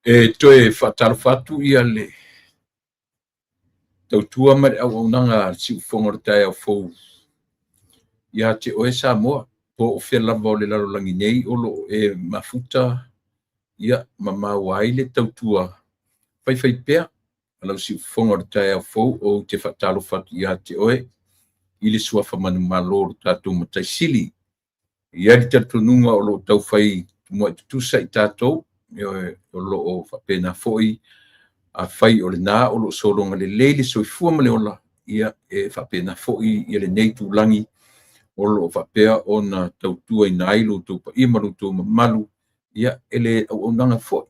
E toe faatalofa atu ia le tautua ma le auaunaga a le Siufofoga o le Taeao Fou ia te oe Samoa, po o fea lava o le lalolagi nei o lo o e mafuta ia ma maua ai le tautua faifaipea a lau Siufofoga o le Taeao Fou. Ou te faatalofa atu ia te oe i le suafa manumalo o le tatou Matai Sili. E i ai le talitonuga o lo o taufai tumuai tutusa i tatou, o lo o faapena foi afai o lena o lo o sologa lelei le soifua ma le ola, ia e faapena foi ia lenei itulagi o lo o faapea ona tautuaina ai lo outou paia ma lo outou mamalu ia e le auaunaga foi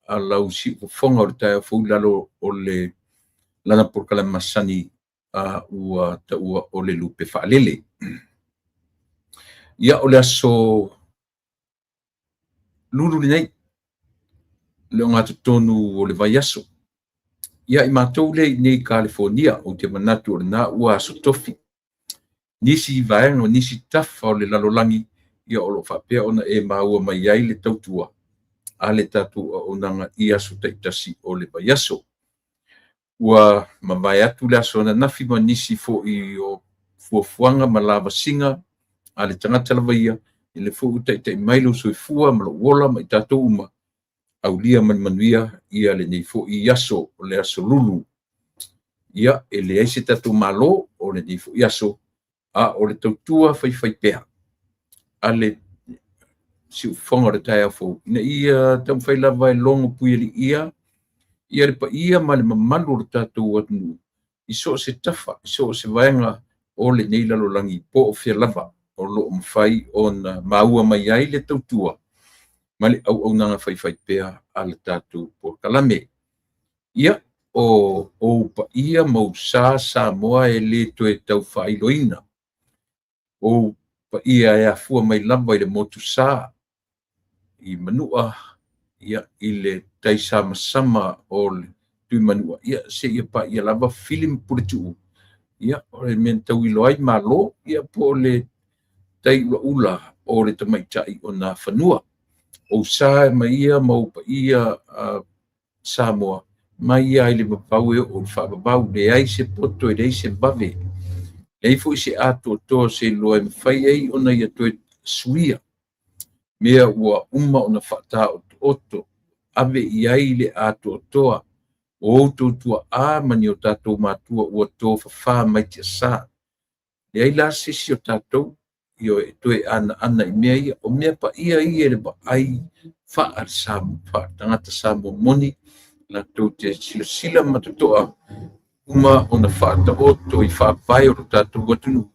a lau siufofoga o le taeao fou i lalo o le lana polokalame masani a ua taua o le lupe faalele. Ia o le aso Lulu lenei, le ogatotonu o le vaiaso. Ia i matou lea i inei i Kalifonia, ou te manatu o lena ua aso Tofi. Nisi vaega o nisi tafa o le lalolagi, ia o lo o faapea ona e maua mai ai le tautua a le tatou auaunaga i aso taitasi o le vaiaso. Ua mavae atu le aso ananafi ma nisi foi o fuafuaga ma lavasiga a le tagata lava ia, i le foi ua taitai mai lou soifua ma lou ola ma i tatou uma, aulia ma le manuia ia lenei foi aso, o le aso Lulu. Ia, e leai se tatou Malo o lenei foi aso, a o le tautua faifaipea a le siufofoga o le taeao fou, ina ia taumafai lava e logo puialiia ia le paia ma le mamalu o le tatou atunuu i so o se tafa, i so o se vaega o lenei lalolagi, po o fea lava o lo o mafai ona maua mai ai le tautua ma le auaunaga faifaipea a le tatou polokalame. Ia, o ou paia ma ou sa Samoa e le toe tau faailoina, ou paia e afua mai lava i le motusa i Manua, ia, i le taisamasama o le Tuimanua, ia, seia paia lava Fili ma Puletuu, ia, o le mea na tauilo ai Malo, ia, po o le taiulaula o le tamaitai o Nafanua. Ou sa ma ia ma ou paia Samoa, mai ia i le vavau e oo i le faavavau, leai se poto, e leai se vave, leai foi se atoatoa se iloa e mafai ai ona ia toe suia mea ua uma ona faataotooto, ave i ai le atoatoa o outou tuaa ma ni o tatou matua ua tofafa mai tiasa. Leai la se isi o tatou e toe anaana i mea ia. O mea paia ia i le vaai faale-tagata Samoa moni, latou te silasila ma totoa uma ona faataoto i faavae o lo tatou atunuu,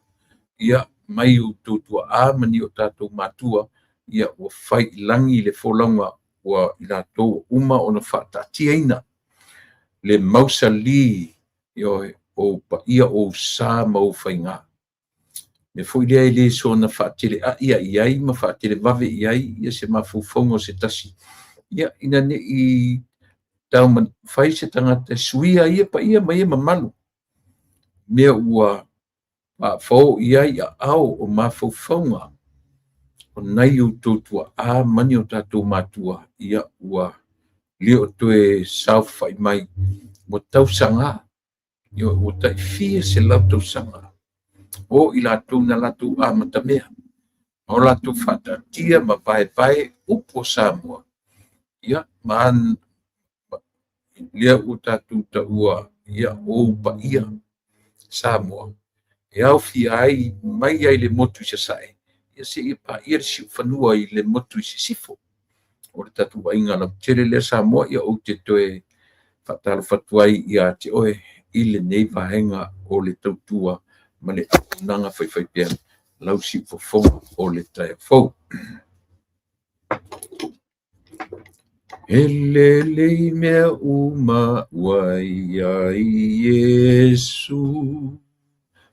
ia mai outou tuaa ma ni o tatou matua, ia ua fai i lagi le folauga ua i latou uma ona faataatiaina le mausali o paia o ou sa ma ou faiga. Mea foi lea e le soona faateleai i ai ma faatelevave i ai ia se mafaufauga o se tasi, ia ina ne i taumafai se tagata e suia ia paia ma ia mamalu, mea ua fao i ai aao o mafaufauga o nai outou tuaa ma ni o tatou matua, ia ua le o toe saofafai mai ua tausaga, ia ua tai fia selau tausaga o i latou na latou amatamea, ma o latou faataatia ma vaevae upu o Samoa, ia ma lea ua tatou taua ia ou paia Samoa, e aofia ai mai ai le motu i Sasae, ia seia paia le siufanua i le motu i Sisifo. O le tatou aiga lautele lea Samoa, ia ou te toe faatalofa atu ai ia te oe i lenei vaega o le tautua ma le auaunaga faifaipea lau siufofoga o le taeao fou. E lelei mea uma ua i ai Iesu,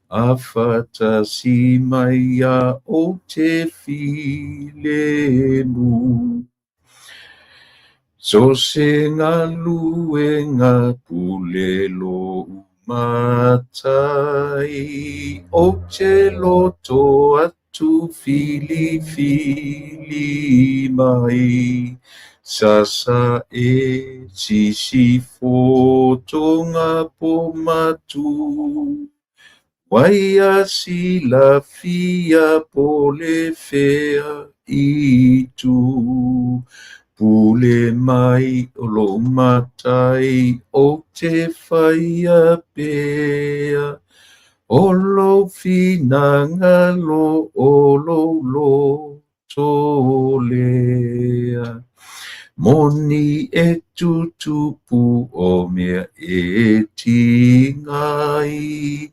a faatasi mai ia ou te filemu. So se galuega pule lou matai, ou te loto atu filifili mai. Sasa e sisifo tonga po matu Waia silafia po le fea itu Pule mai o lou matai ou te faia pea O lou finagalo o lou loto lea. Moni e tutupu o mea e tiga ai,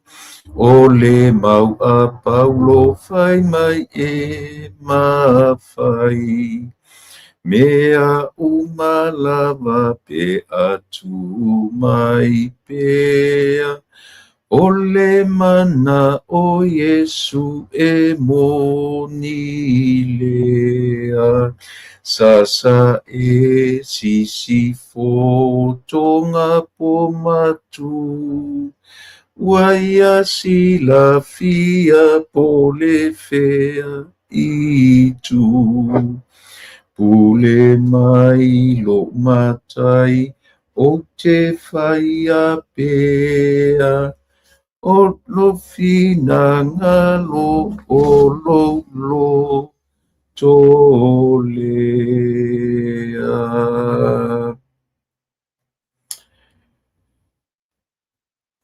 O le mau a Paulo fai mai e mafai. Mea uma lava pe a tu mai pea, O le mana o Iesu e moni lea. Sasa e sisifo tonga po matu, Ua ia silafia po le fea itu. Pule mai lou matai ou te faia pea, O lou finagalo o lou loto lea.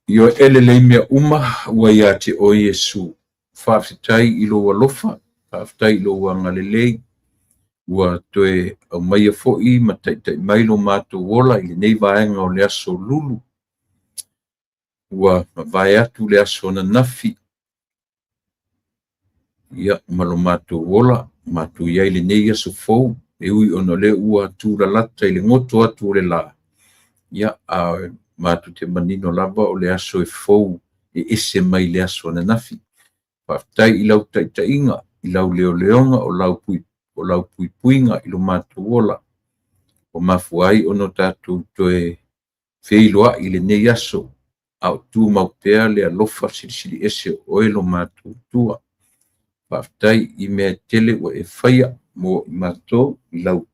Ioe e lelei mea uma ua ia te oe Iesu. Faafetai i lou alofa, faafetai i lou agalelei, ua toe aumaia foi ma taitai mai lo matou ola i lenei vaega o le aso Lulu. Ua mavae atu le aso ananafi, ia ma lo matou ola, matou i ai i lenei aso fou, e ui ona o lea ua tulalata i le goto atu o le la, ia a matou te manino lava o le aso e fou e ese mai le aso ananafi. Faafetai i lau taitaiga, i lau leoleoga o lau o lau puipuiga i lo matou ola, ua mafua ai ona tatou toe feiloai i lenei aso, a o tumau pea le alofa silisili ese o oe lo matou Atua. Faafetai i mea e tele ua e faia mo i matou i lau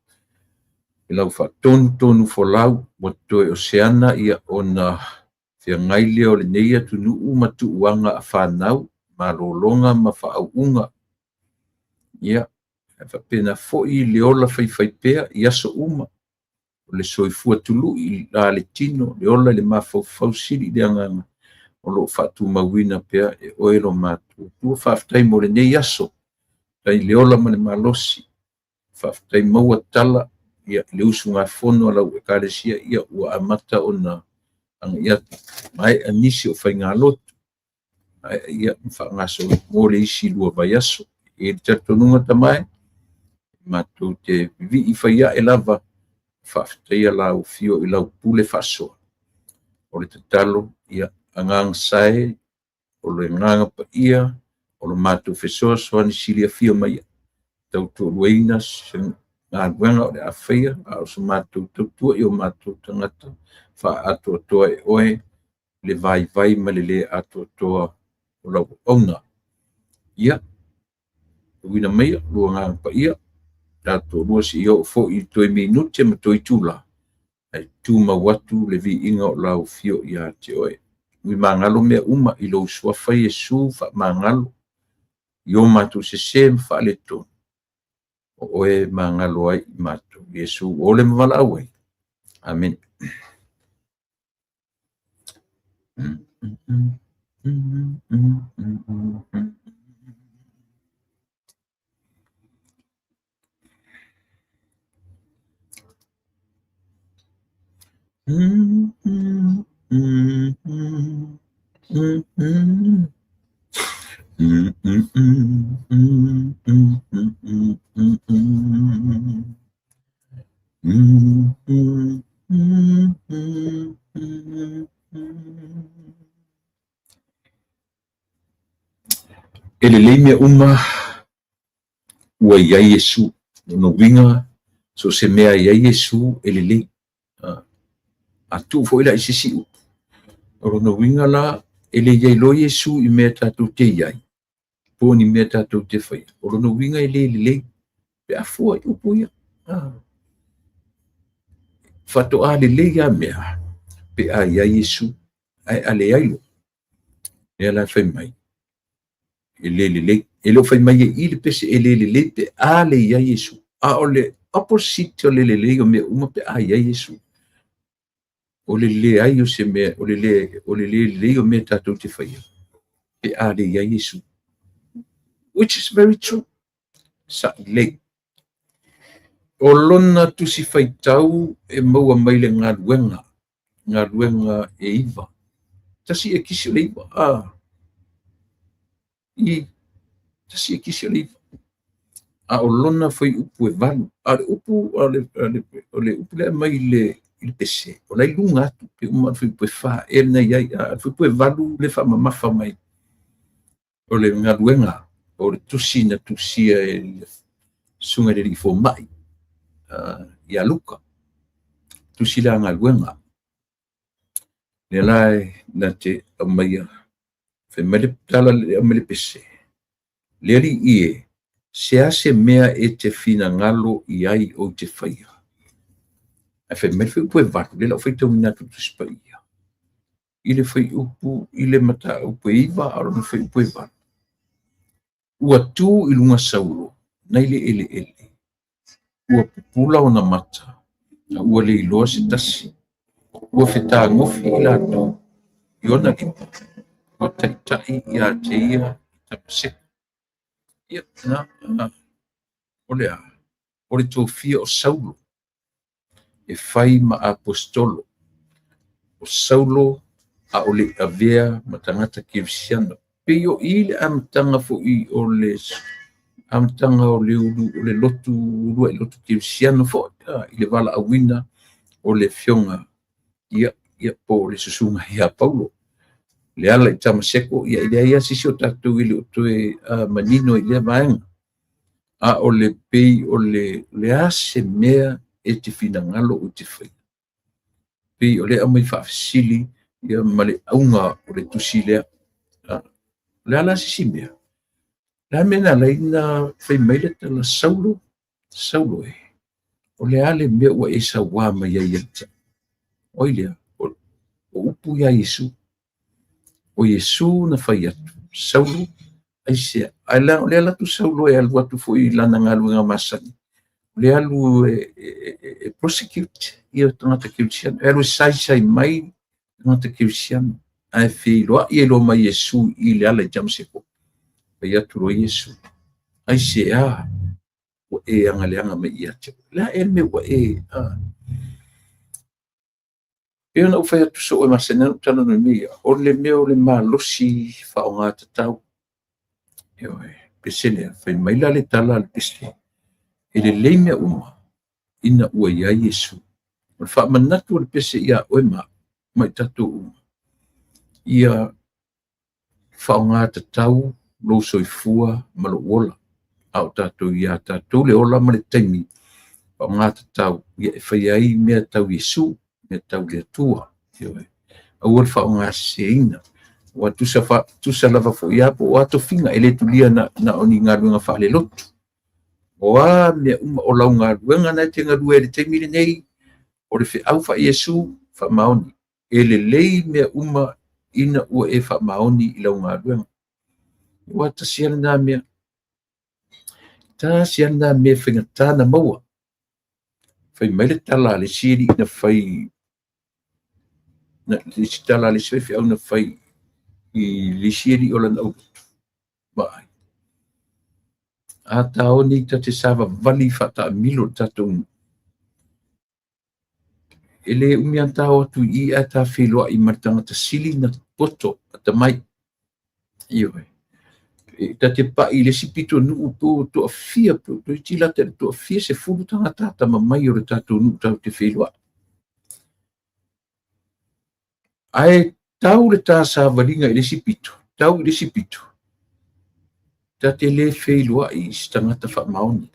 faatonutonufolau ua toe oseana ia ona feagai lea o lenei atunuu ma tuuaga a fanau, malologa ma faauuga. Ia, e faapena foi le ola faifaipea i aso uma, o le soifua tului i la le tino, le ola i le mafaufau sili i le agaga, o lo o faatumauina pea e oe lo matou Atua. Faafetai mo lenei aso, faafetai i le ola ma le malosi, faafetai maua tala ia i le usugafono a lau Ekalesia, ia ua amata ona agai atu, maea nisi o faigalotu, maea ia ma faagasolo mo le isi 2 vaiaso. E i ai le talitonuga Tama e, matou te vivii faiae lava, faafetaia lau afio i lau pule faasoa. O le tatalo, ia agaga sae, o le agaga paia, o lo matou fesoasoani siliafia mai tautoaluaina se galuega o le a faia, a o se matou tautua i o matou tagata faaatoatoa e oe le vaivai ma le le atoatoa o lau auauna. Ia, uina maia lou agaga paia, tatou toalua seia oo foi i toe minute ma toe itula, ae tumau atu le viiga o lau afio ia te oe. Ui magalo mea uma i lou suafa Iesu faamagalo i o matou sese ma faaletonu, o oe magalo ai i matou. Iesu ua ole ma valaau ai. Amene. E lelei mea uma ua i ai Iesu. Lona uiga, so o se mea e i ai Iesu e lelei. A tuu foi la i se isi upu, o lona uiga la, e le i ai loa Iesu i mea tatou te i ai, po o ni mea tatou te faia, o lona uiga e le lelei, pe a fua i upu ia. Faatoa lelei lava mea pe a i ai Iesu, ae a leai loa, lea la e fai mai, e le lelei. E le o fai mai e i le pese e le lelei pe a le i ai Iesu. A o le opposite o le lelei o mea uma pe a i ai Iesu. O le leai o se mea, o le le lelei o mea tatou te faia pe a le i ai Iesu. Which is very true. Saʻo lelei. O lona tusi faitau e maua mai le galuega, galuega e 9. Tasi e kisi o le 9. A. I. Tasi e kisi o le 9. A o lona fuaiupu e 8. A o le upu, o le upu lea mai le i le pese, o la i luga atu, pe uma le fuaiupu e 4 e lena i ai. A o le fuaiupu e 8 le faamamafa mai o le galuega o le tusi na tusia e le susuga i le alii fomai ia Luka. Tusi la galuega. Lea la e na te aumaia, fai mai le tala le aumai le pese, le alii e, se a se mea e te finagalo i ai ou te faia. Ae fai mai le fuaiupu e 8, lea la ua faitauina atu i le Tusi Paia, i le fuaiupu, i le mataupu e 9, a o lona fuaiupu e 8. Ua tu i luga Saulo, nai le eleele, ua pupula ona mata, a ua le iloa se tasi. Ua fetagofi i latou i ona lima, ua taitai ia te ia i Tamaseko. Ia, na, o le a? O le tofia o Saulo e fai ma aposetolo. O Saulo a o le i avea ma tagata kerisiano. Pei o i le amataga foi o le amataga o le ulu o le lotu uluai lotu kerisiano foi i le valaauina o le afioga ia ia po o le susuga ia Paulo. Le ala i Tamaseko, ia e leai lava se isi o tatou e le o toe manino i lea vaega. A o le pei o le a se mea e te finagalo ou te faia. Pei o lea aumai faafesili ia ma le auga o le tusi lea. O le a la se isi mea? O le a mea na ala ai ona fai mai le tala Saulo, Saulo e, o le a le mea ua e sauā mai ai ia te au? O ai lea? O upu ia Iesu. O Iesu na fai atu, Saulo, aisea? Ae leaga o lea alu atu Saulo e alu atu foi i lana galuega masani. O lea alu e prosecute ia tagata kerisiano. E alu e saisai mai tagata kerisiano. Ae feiloai ai loa ma Iesu i le ala i Tamaseko. Fai atu loa Iesu, aisea ua e agaleaga mai ia te au? O le a ea le mea ua e... Pei ona ou fai atu soo e masani ai ona ou talanoa i mea ia, o le mea o le malosi faaaoga tatau. Ioe, pese lea, fai mai la le tala a le pese, e lelei mea uma ina ua i ai Iesu. O le faamanatu o le pese ia oe ma au, ma i tatou uma, ia faaaoga tatau lou soifua ma lou ola. A o tatou ia tatou le ola ma le taimi, faaaoga tatau ia e faia ai mea tau Iesu, mea tau le Atua. Ioe. Aua le faaaogaseseina. Ua tusa, tusa lava foi ia po o a tofiga, e le tulia na, na o ni galuega faalelotu. O a mea uma o lau galuega na e te galue ai i le taimi lenei, o le feau faa-Iesu, faamaoni. E lelei mea uma ina ua e faamaoni i lau galuega. Ua tasi lava lena mea. Tasi lava lena mea e faigata na maua. Fai mai le tala a le isi alii na fai, na, le isi tala a le isi faifeau na fai i le isi alii o lana aulotu. Vaai. A ta o nei ta te savavali faataamilo i le tatou nuu. E le umi lava ona ta o atu i i ae ta feiloai ma le tagata sili na poto atamai. Ioe. E ta te pai i le isi pitonuu po o toafia, toeitiiti lata i le toafia 10 tagata atamamai o le tatou nuu tatou te feiloai. Ae tau le ta savaliga i le isi pito, tau i le isi pito, ta te le feiloai i se tagata faamaoni.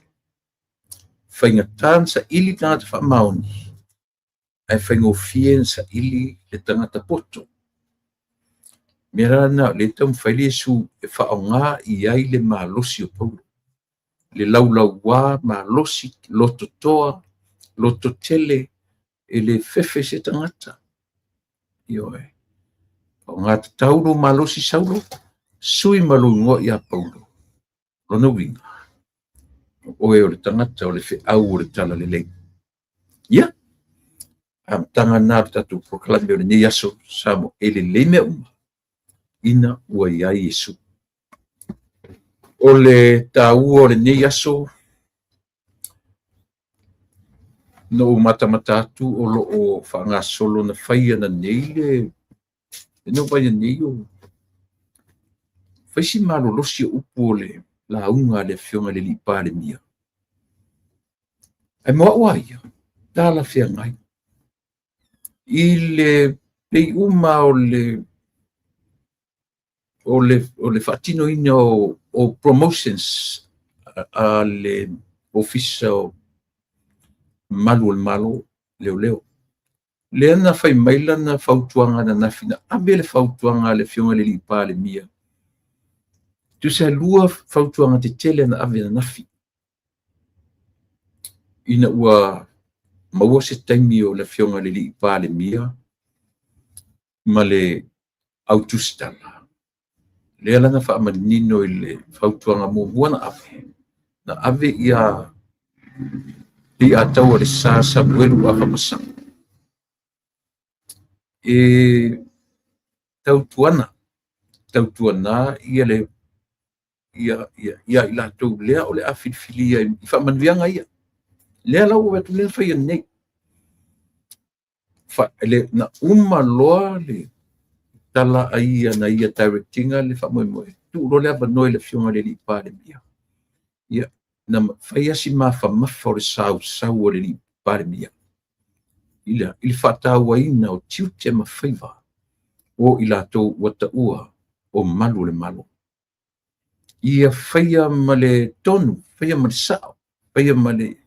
Faigata na saili le tagata faamaoni, ae faigofie na saili le tagata poto. Mea la lena o lea e taumafai le Iesu e faaaoga i ai le malosi o Paulo. Le laulauā malosi, lototoa, lototele, E le fefe se tagata. Ioe. Faaaoga tatau lou malosi Saulo, sui ma lou igoa ia Paulo. Lona uiga, o oe o le tagata o le feau o le talalelei. Ia, amataga lena o le tatou polokalame o lenei aso Samoa, e lelei mea uma ina ua i ai Iesu. O le taua o lenei aso, na ou matamata atu o lo o faagasolo na fai ananei le na ou vaai nei o fai si malolosi o upu o le lauga a le Afioga i le Alii Palemia. Ae mo au lava ia, talafeagai i le pei uma o le faatinoina o promotions a le Ofisa o Malu o le Malo Leoleo. Lea na fai mai lana fautuaga ananafi, na ave le fautuaga a le Afioga i le Alii Palemia. Tusa e lua fautuaga tetele na ave ananafi ina ua maua se taimi o le Afioga i le Alii Palemia ma le au tusitala. Lea la na faamanino i le fautuaga muamua na ave, na ave ia Leiataua Lesa Samuelu Afamasaga e tautuana, tautuana ia le ia ia ia i latou lea o le a filifilia i faamanuiaga ia. Lea la ua atu lea fai nei. Le, na uma loa le tala a ia na ia direct ina le faamoemoe, tuu loa le avanoa i le Afioga i le Alii Palemia. Ia, na fai lava si mafamafa o le sausau o le Alii Palemia i le faatauaina o tiute ma faiva o i latou ua taua o malu o le Malo. Ia faia ma le tonu, faia ma le sao, faia ma le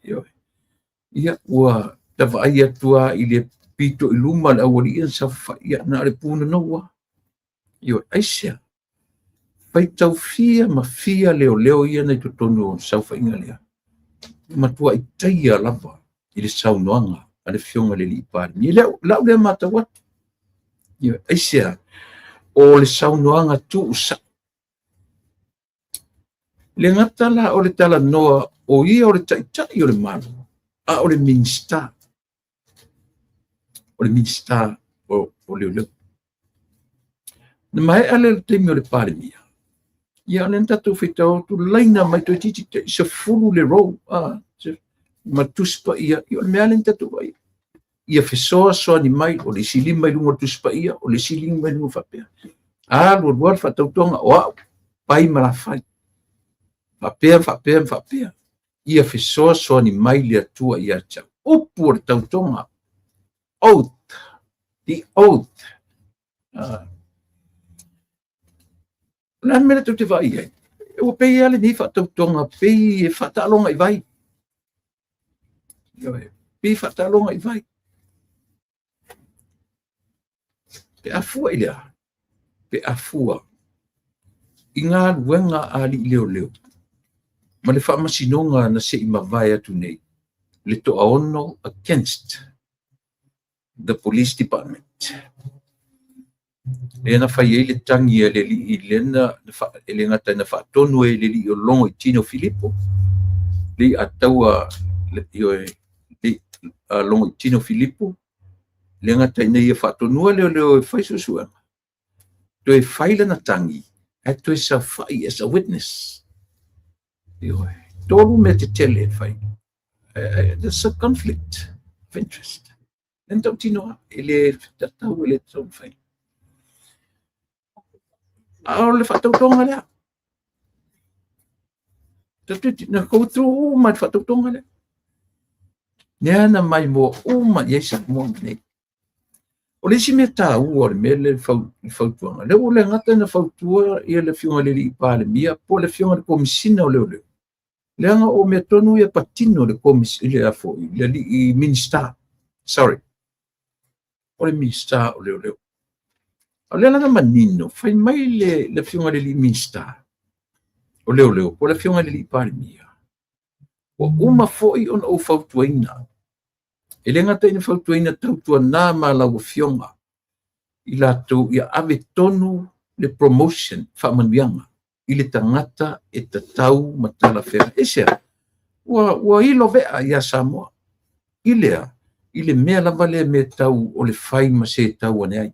ia ua tavaai atu lava i le pito i luma le aualii na saofafai, ia na o le punonou lava. Ioe, aisea? Faitau fia ma fia leoleo ia na i totonu o le saofaiga lea. Matuai taia lava i le saunoaga a le Afioga i le Alii Palemia. Lau lea matau atu. Ioe, aisea? O le saunoaga tuusao. Le gata la o le talanoa o ia o le taitai o le Malo, a o le Minisita. O le Minisita o Leoleo. Na maea le taimi o le Palemia, ia o lea na tatou faitau atu laina mai toeitiiti 10 le row ma Tusi Paia. Ia o le mea lea na tatou vaai. Ia fesoasoani mai, o le isi lima i luga o le Tusi Paia, o le isi lima i luga faapea. Alu alu alu faatautoga o au, pai ma lafai. Faapea, faapea, faapea. Ia fesoasoani mai le Atua ia te au. Upu o le tautoga. Oath. The oath. O le a le mea lea tou te vaai ai? Ua pei lava lenei faatautoga, pei e faataaloga i vai. Pei e faataaloga i vai. Pe a fua i le a? Pe a fua i galuega a alii leoleo ma le faamasinoga na se i mavae atu nei, le toaono against the police department. Lea na fai ai le tagi a le alii, lea na e le gata ina faatonu ai le alii o Logo i Tino Filipo, Leiataua ioe, Logo i Tino Filipo, le gata ina ia faatonua leoleo e fai suesuega, toe fai lana tagi, ae toe saofai as a witness. Ioe, tolu mea tetele e fai. There's a conflict of interest. Lea na tautino e le tatau, e le tatau ona fai. A o le faatautoga lea. Na go through uma le faatautoga lea. Lea na maimoa uma i ai Samoa nei. O le isi mea taua o le mea lea le fautuaga, lea ua le gata ina fautua ia le Afioga i le Alii Palemia po o le Afioga i le Komesina o Leoleo, leaga o mea tonu ia patino le le foi le alii Minisita, sorry, o le Minisita o Leoleo. O lea la na manino, fai mai le Afioga i le Alii Minisita o Leoleo po o le Afioga i le Alii Palemia, ua uma foi ona ou fautuaina. E le gata ina fautuaina tautuana ma lau Afioga i latou ia ave tonu le promotion, faamanuiaga i le tagata e tatau ma talafeagai. Aisea? Ua ilo vea ia Samoa i le a? I le mea lava lea mea tau o le fai ma se tau ane ai.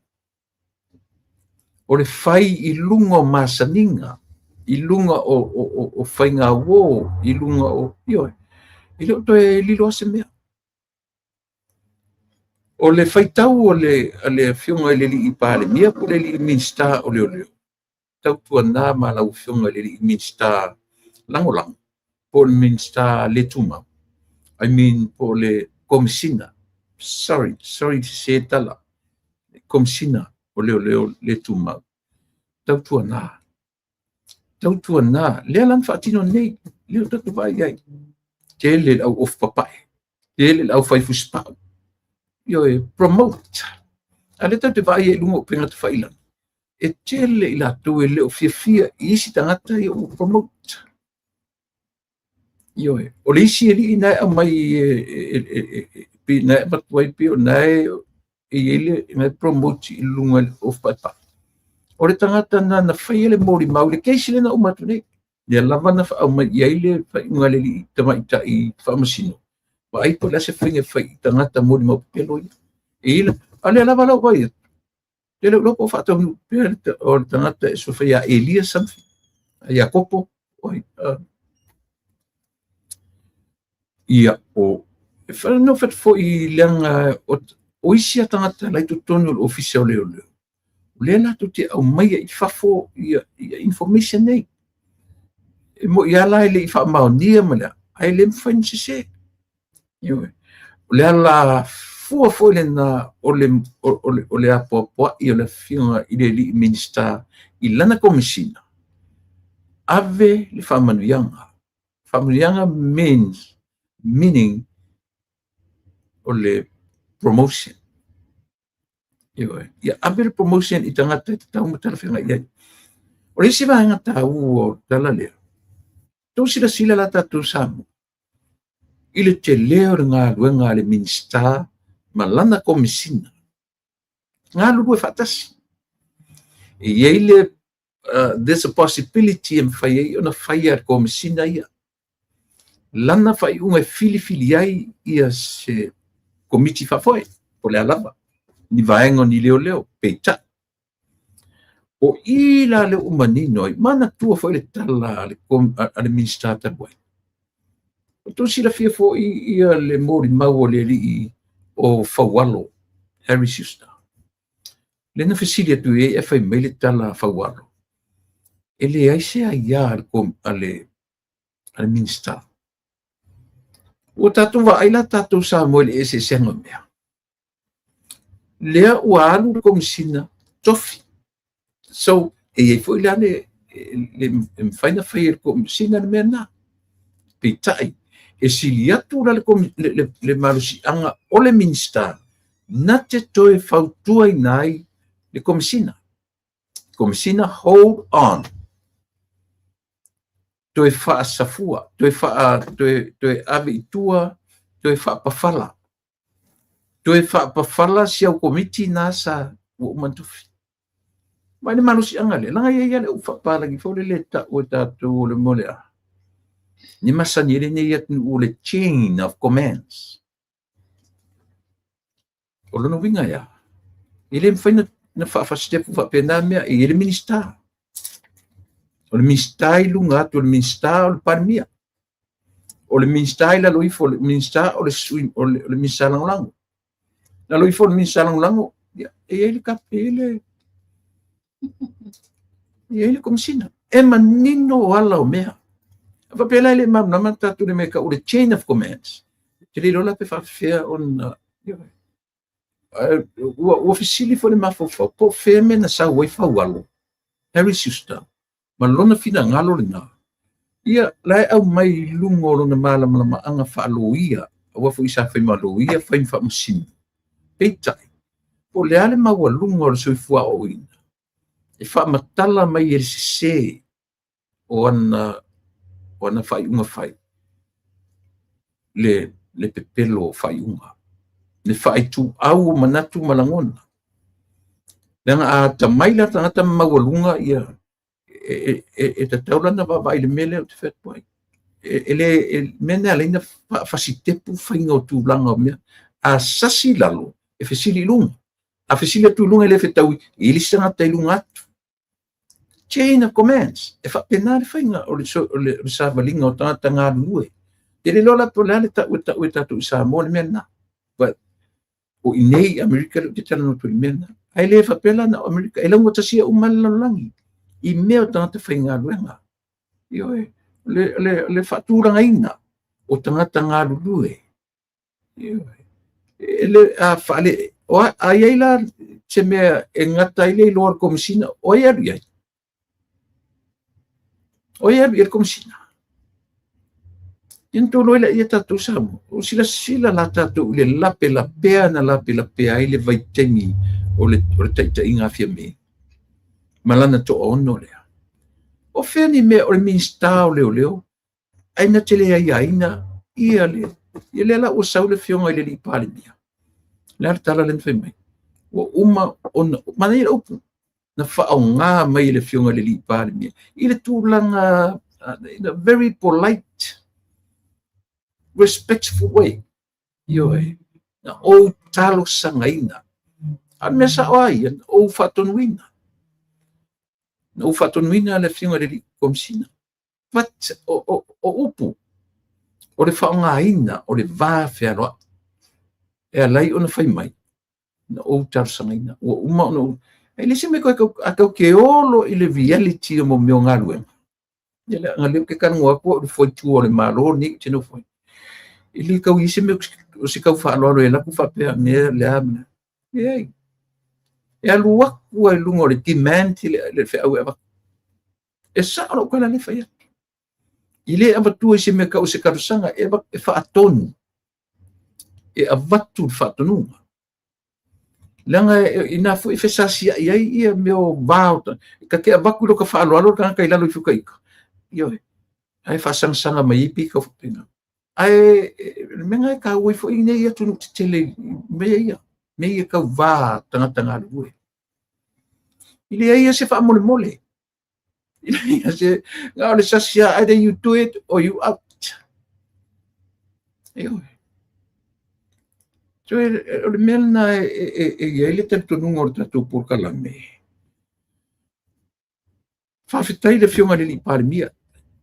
O le fai i luga o masaniga, i luga o faigauo, i luga o, ioe, e le o toe lilo lava se mea. O le faitau a le Afioga i le alii Palemia po o le alii Minisita o Leoleo, tautuana ma lau Afioga i le alii Minisita Lagolago po o le Minisita le tumau, I mean po o le Komesina, sorry, sorry sese tala, Komesina o Leoleo le tumau, tautuana, tautuana, lea la na faatino nei, lea ua tatou vaai i ai, tele le au ofu papae, tele le au fai fusipau, ioe, promote. A lea tatou te vaai ai i luga o upega tafailagi, e tele i latou e le o fiafia i isi tagata ia ua promote. Ioe, o le isi alii na e aumai e na e avatu ai pei o na e i ai le na e promote i luga i le ofu paepae. O le tagata na na faia le molimau i le case lea na uma atu nei. Lea lava na aumai i ai le faaiuga a le alii tamaitai faamasino. Vaai po o le a se faiga e fai i tagata molimau pepelo ia. E i ai a lea lava la ua vaai atu. E le o iloa po o faataunuu pea o le tagata e suafa ia Elia something, Iakopo, oi, ia, o, e whanau atu foi leaga o isi a tagata la i totonu o le ofisa o leoleo, o lea latou te aumaia i fafo ia information nei. E moi lava la e le i faamaonia ma le a, ae le mafai ona sese. Ioe. O le ala fua foi lena o le apoapoai o le Afioga i le alii Minisita i lana Komesina, ave le faamanuiaga. Faamanuiaga means, meaning o le promotion. Ioe. Ia ave le promotion i tagata e tatau ma talafeagai i ai. O le isi vaega taua o le tala lea, tou silasila la tatou Samoa i le tele o le galuega a le Minisita ma lana Komesina, galulue faatasi. E i ai le there's a possibility e mafai ai ona faia e le Komesina ia lana faaiuga e filifili ai ia se komiti faafoe, po o le a lava, ni vaega o ni leoleo, peitai. O i la lea ua manino ai, manatua foi le tala a le Minisita talu ai. Ua outou silafia foi ia le molimau a le alii o Faualo, Harry Schuster. Lea na fesili atu i ai ae fai mai le tala a Faualo, e leai se aia a le Minisita. Ua tatou vaai la tatou Samoa i le eseesega o mea. Lea ua alu le Komesina tofi. So, e i ai foi la le e mafai ona fai e le Komesina le mea lena. Peitai, e sili atu la le malosiaga o le Minisita na te toe fautuaina ai le Komesina. Komesina, hold on. Toe faasafua, toe ave i tua, toe faapafala. Toe faapafala si au komiti na sa ua uma ona tofi. Vaai le malosiaga lea, leaga e i ai lava le upu faapapalagi foi lele e tau e tatou o le mea o le a? Ni masani ai lenei atunuu o le chain of commands. O lona uiga e a? E le mafai ona faafasitepu faapena mea, e i ai le Minisita. O le Minisita i luga atu o le Minisita o le Palemia. O le Minisita i lalo ifo o le Minisita o le sui, o le Minisita Lagolago. Lalo ifo o le Minisita Lagolago, ia, e i ai le kap, e i ai le, e i ai le Komesina. E manino ala o mea. A faapea la e le malamalama tatou i le mea e tau o le chain of commands, te le iloa la pe faapefea ona, ua fesili foi le mafaufau, po o fea mea na sau ai Faualo, Harry Schuster, ma lona finagalo lena. Ia, la e aumai i luga o lona malamalamaaga faaloia, aua foi sa fai ma loia, fai ma faamasino. Peitai, po o le a le maualuga o le soifua aoaoina, e faamatala mai e le sese o ana faaiuga fai, le pepelo o faaiuga. Le faaituau o manatu ma lagona. Leaga a atamai la tagata ma maualuga ia e tatau la ona vaavaai i le mea lea ou te fai atu ai. E le mea lena e ala ai ona faafasitepu faiga o tulaga o mea. A sasi i lalo, e fesili i luga. A fesili atu i luga e le fetaui, e i ai le isi tagata i luga atu. Chain of commands. E faapena le faiga o le savaliga o tagata galulue. E le iloa la po o le a le tau e tau e tatou i Samoa le mea lena. But o i inei i Amerika lea ou te talanoa atu i le mea lena. Ae le faapea la na o Amerika, e laugatasia uma lava le lalolagi i mea o tagata faigaluega. Ioe, le faatulagaina o tagata galulue. Ioe. E le, a faale, o a, a i ai la se mea e gata ai le iloa o le Komesina, o ai e alu i ai? O ai e alu i ai le Komesina? Ia ona outou iloa lea tatou Samoa, o silasila la tatou i le lapelapea na lapelapea ai le vaitaimi o le taitaiga a Fiame ma lana toaono lea. O fea ni mea o le Minisita o Leoleo ae na te le aiaina ia le ia lea la ua sau le afioga i le alii Palemia. O le a le tala lea na fai mai? Ua uma ona, manaia le upu, na faaaoga mai e le afioga i le alii Palemia i le tulaga in a very polite, respectful way. Ioe, na ou talosagaina. A o le mea sao lava ia, na ou faatonuina. Na ou faatonuina le afioga i le alii Komesina. But o upu, o le faaaogaina o le va fealoai e ala ai ona fai mai, na ou talosagaina, ua uma ona ou... E le se mea koe a tau te olo i le reality o mo mea o galuega. Ia leaga lea ou te talanoa atu au i le faitua o le Malo lenei ou te nofo ai. E le tau i ai se mea o se tau faaaloalo e alu atu faapea mea le a ma le a. Leai. E alu atu lava i luga o le demand le feau e avatu. E sao lau tala lea e fai atu. E le avatua i se mea tau o se talosaga, e faatonu. E avatu le faatonuga. Leaga inā foi e fesasiai ai ia mea o va o ta te avatu i lota faaaloalo le tagata i lalo ifo ta ita. Ioe. Ae faasagasaga mai ai pei tau faapena. Ae le mea lena e taua ai foi nei atunuu tetele i mea ia, mea ia tau va tagata galulue. E leai lava se faamolemole. Na o le sasi lava, either you do it or you out. Ioe. So, o le mea lena e i ai le talitonuga o le tatou polokalame. Faafetai i le Afioga i le alii Palemia,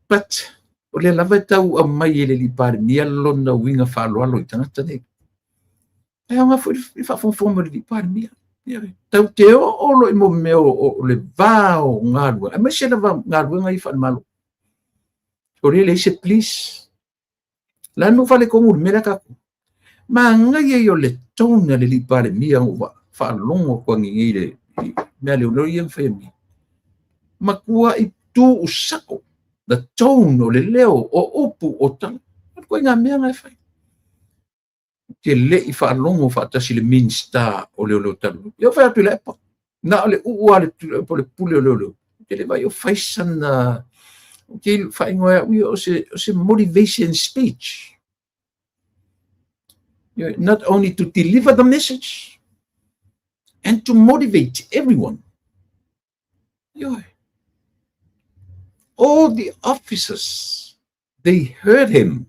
but o lea lava e tau aumai e le alii Palemia lona uiga faaaloalo i tagata nei. E aoga foi le faafogafoga mai o le alii Palemia. Tau te oo loa i mea o le va o galuega, aemaise lava galuega ia faale-Malo. O lea e leai se please. O le a le mea ua faaletonu i le mea lea tatou? Manaia ia o le tone a le alii Palemia na ou faalogo atu nei i le mea a leoleo ia na faia nei. Matuai tuusao the tone o le leo, o upu, o tala. O le ituaiga mea na e fai. Ou te le i faalogo faatasi i le Minisita o Leoleo talu ai. Ia ou fai atu i le airport, na o le uu lava o le pule o leoleo. Ou te le vaai o fai sana, ou te faaigoa e au ia o se motivation speech. Not only to deliver the message, and to motivate everyone. Ioe. All the officers, they heard him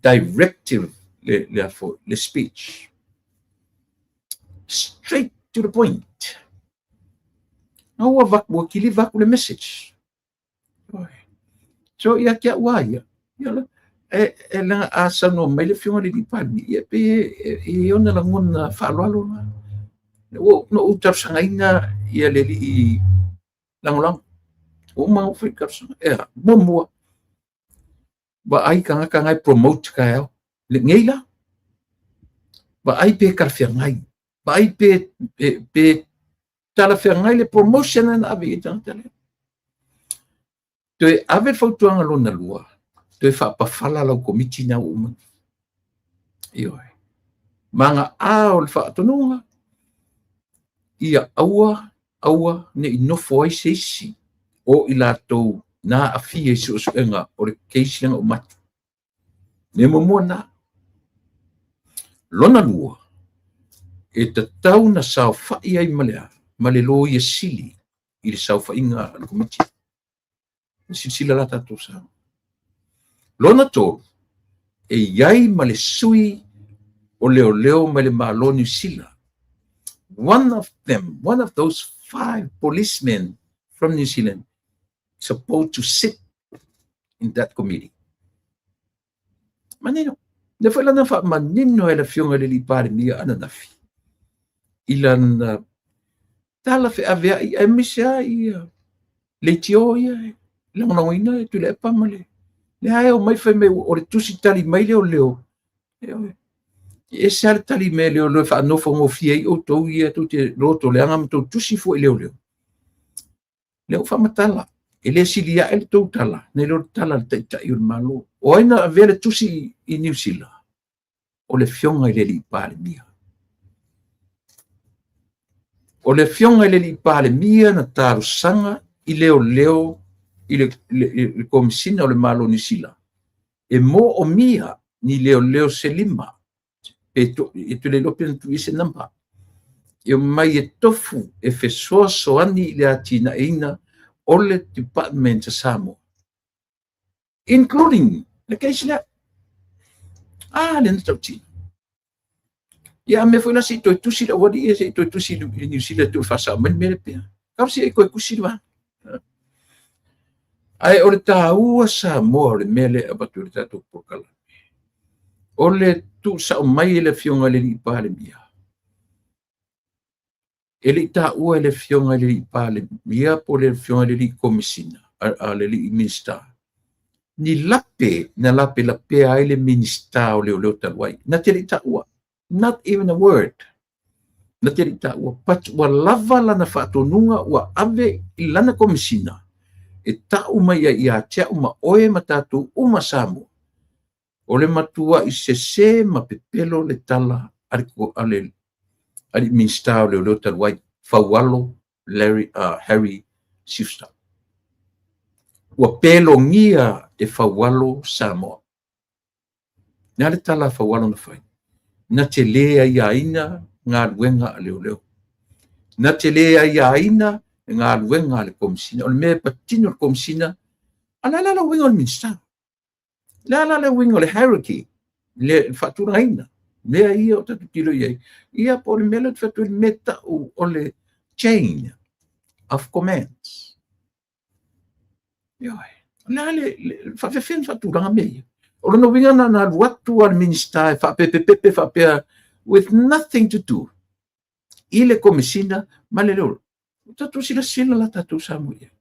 directive le speech. Straight to the point. Na ua vaku, ua kiliva atu le message. Ioe. So ia te au a ia, ia la, e leaga a saunoa mai le Afioga i le alii Palemia, ia pei e i ai ona lagona faaaloalo na. Ua na ou talosagaina ia le alii lagolago. Ua uma ona ou fai talosaga. E a, muamua, vaai tagata na e promote taeao. Nei la, vaai pe talafeagai, vaai pe talafeagai le promotion na ave i ai tagata lea. Toe ave le fautuaga lona lua, toe faapafala lau komiti na ua uma. Ioe. Maga'a o le faatonuga, ia aua, aua ne i nofo ai se isi o i latou na aafia i suesuega o le case lea na uma atu. Mea muamua lena. Lona lua, E tatau na saofai ai ma le a? Ma le Loia Sili i le saofaiga a le Komiti. Silasila la tatou sa. Lona tolu, e i ai ma le sui o leoleo mai le Malo Niu Sila. One of them, one of those five policemen from New Zealand supposed to sit in that committee. Manino. Lea foi lana faamanino e le Afioga i le Alii Palemia ananafi i lana tala feaveai aemaise lava ia leitio ia e lagolagoina e Tuilaepa ma le lea e omai fai mai o le tusi tali mai leoleo. E ese lava le tali mai a leoleo e faanofogofie ai outou ia tou te loto leaga ma tou tusi fua i leoleo. Lea ua faamatala, e le sili ae le tou tala nai lo le tala a le Taitai o le Malo. O ai na avea le tusi i Niu Sila? O le Afioga i le Alii Palemia. O le Afioga i le Alii Palemia na talosaga i leoleo i le Komesina o le Malo o Niu Sila e moomia ni leoleo se lima pe e te le iloa pe na tuu i ai se number e omai e tofu e fesoasoani i le atinaeina o le Department a Samoa, including le case lea. Ah, le na tautino. Ia, a mea foi la se i toe tusi le aualii ia, se i toe tusi i Niu Sila e toe faasao mai le mea lea pea. Kau se i toe tusi le vaega. Ae o le taua Samoa o le mea lea e avatu i le tatou polokalame, o le tuusao mai e le Afioga i le Alii Palemia, e le i taua e le Afioga i le Alii Palemia po o le Afioga i le Alii Komesina, a le Alii Minisita, ni lape na lapelapea ai le Minisita o Leoleo talu ai. Na te le i taua. Not even a word. Na te le i taua. But ua lava lana faatonuga ua ave i lana Komesina e tau mai ai ia te au ma oe ma tatou uma Samoa, o le matuai sese ma pepelo le tala a le Alii Minisita o Leoleo talu ai, Faualo Larry, Harry Schuster. Ua pelogia e Faualo Samoa. Le a le tala a Faualo na fai? Na te le aiaina galuega a leoleo. Na te le aiaina galuega a le Komesina. O le mea e patino le Komesina, a le a la le uiga o le Minisita? Le a la le uiga o le hierarchy, le faatulagaina, mea ia o tatou tilo i ai. Ia, po o le mea lea ou te fai atu ai, le mea tau o le chain of commands. Ioe. O le a le faafefea ona faatulaga mea ia? O lona uiga na alu atu a le Minisita e faapepepepe faapea with nothing to do i le Komesina ma le leoleo. Ua tatou silasila la tatou Samoa i ai.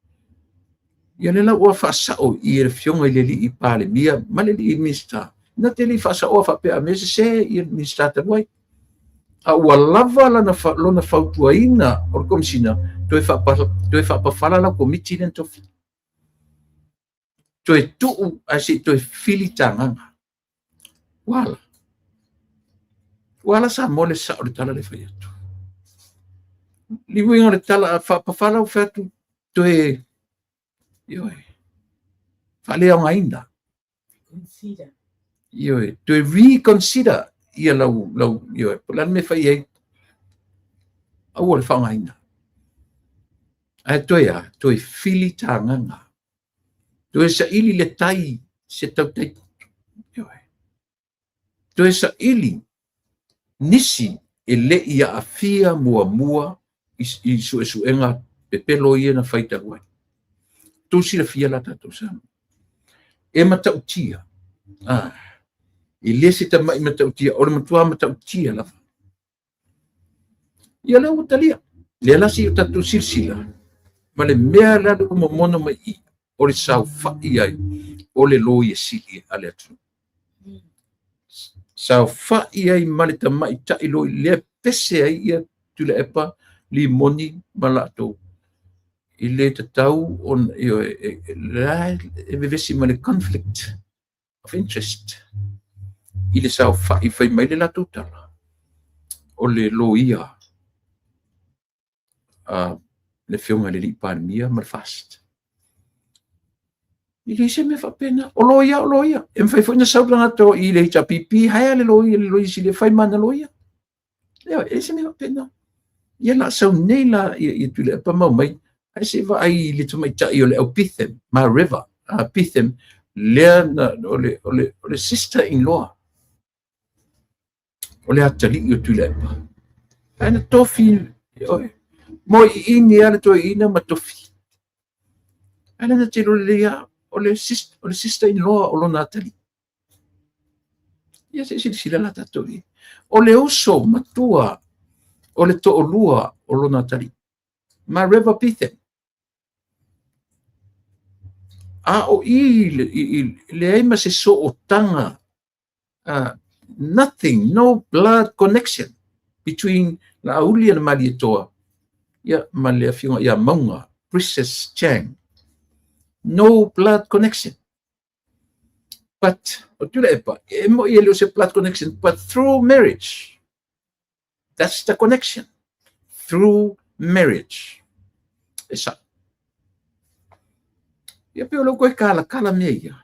Ia lea la ua faasao i le Afioga i le Alii Palemia ma le Alii Minisita. Na te le i faasaoa faapea a mea sese i le Minisita talu ai. A ua lava lana lona fautuaina o le Komesina toe faapafala lau komiti lea na tofi. Toe tuu ae se i toe fili tagaga. Ua ala. Ua ala Samoa le sao o le tala le fai atu. Le uiga o le tala a faapafala ua fai atu toe, ioe, faaleaogaina. Consider. Ioe, toe reconsider ia lau, lau, ioe, po o le a le mea e fai ai, aua le faaaogaina. Ae toe a, toe fili tagaga. Toe saili le tai se tautai. Ioe. Toe saili nisi e le i aafia muamua i suesuega pepelo ia na fai talu ai. Tou silafia la tatou Samoa. E matautia. Ah, e le se tamai matautia, o le matua matautia lava. Ia lea ua talia. Lea la se i o tatou silasila ma le mea la ua momono mai i o le saofai ai o le Loia Sili a le atunuu. Saofai ai ma le tamaitai loia lea pese ai ia Tuilaepa, Limoni ma latou. E le tatau ona, ioe, la e vevesi ma le conflict of interest i le saofai fai mai le latou tala o le loia a le Afioga i le Alii Palemia ma le FAST. E leai se mea faapena. O loia o loia. E mafai foi ona sau le tagata i le HRPP, hire le loia, le loia sili e fai ma ana loia. Ioe, e leai se mea faapena. Ia la sau nei la ia Tuilaepa ma omai, ae se i vaai i le tamaitai o le au Betham, Mareva Betham, lea na, o le sister in law o le atalii o Tuilaepa. Ae na tofi, ioe, mo iini lava le toeaina ma tofi. Ae lea na te iloa lelei lava, o le sister in law o lona atalii. Ia se i silasila la tatou i ai. O le uso matua o le toalua o lona atalii, Mareva Betham. A o i leai ma se sootaga, nothing, no blood connection between Laauli na Malietoa, ia, ma le afioga ia Mauga, Princess Chang. No blood connection. But, o Tuilaepa, e moi e le o se blood connection, but through marriage. That's the connection. Through marriage. E sa. Ia pe o lau koe kalakala mea ia,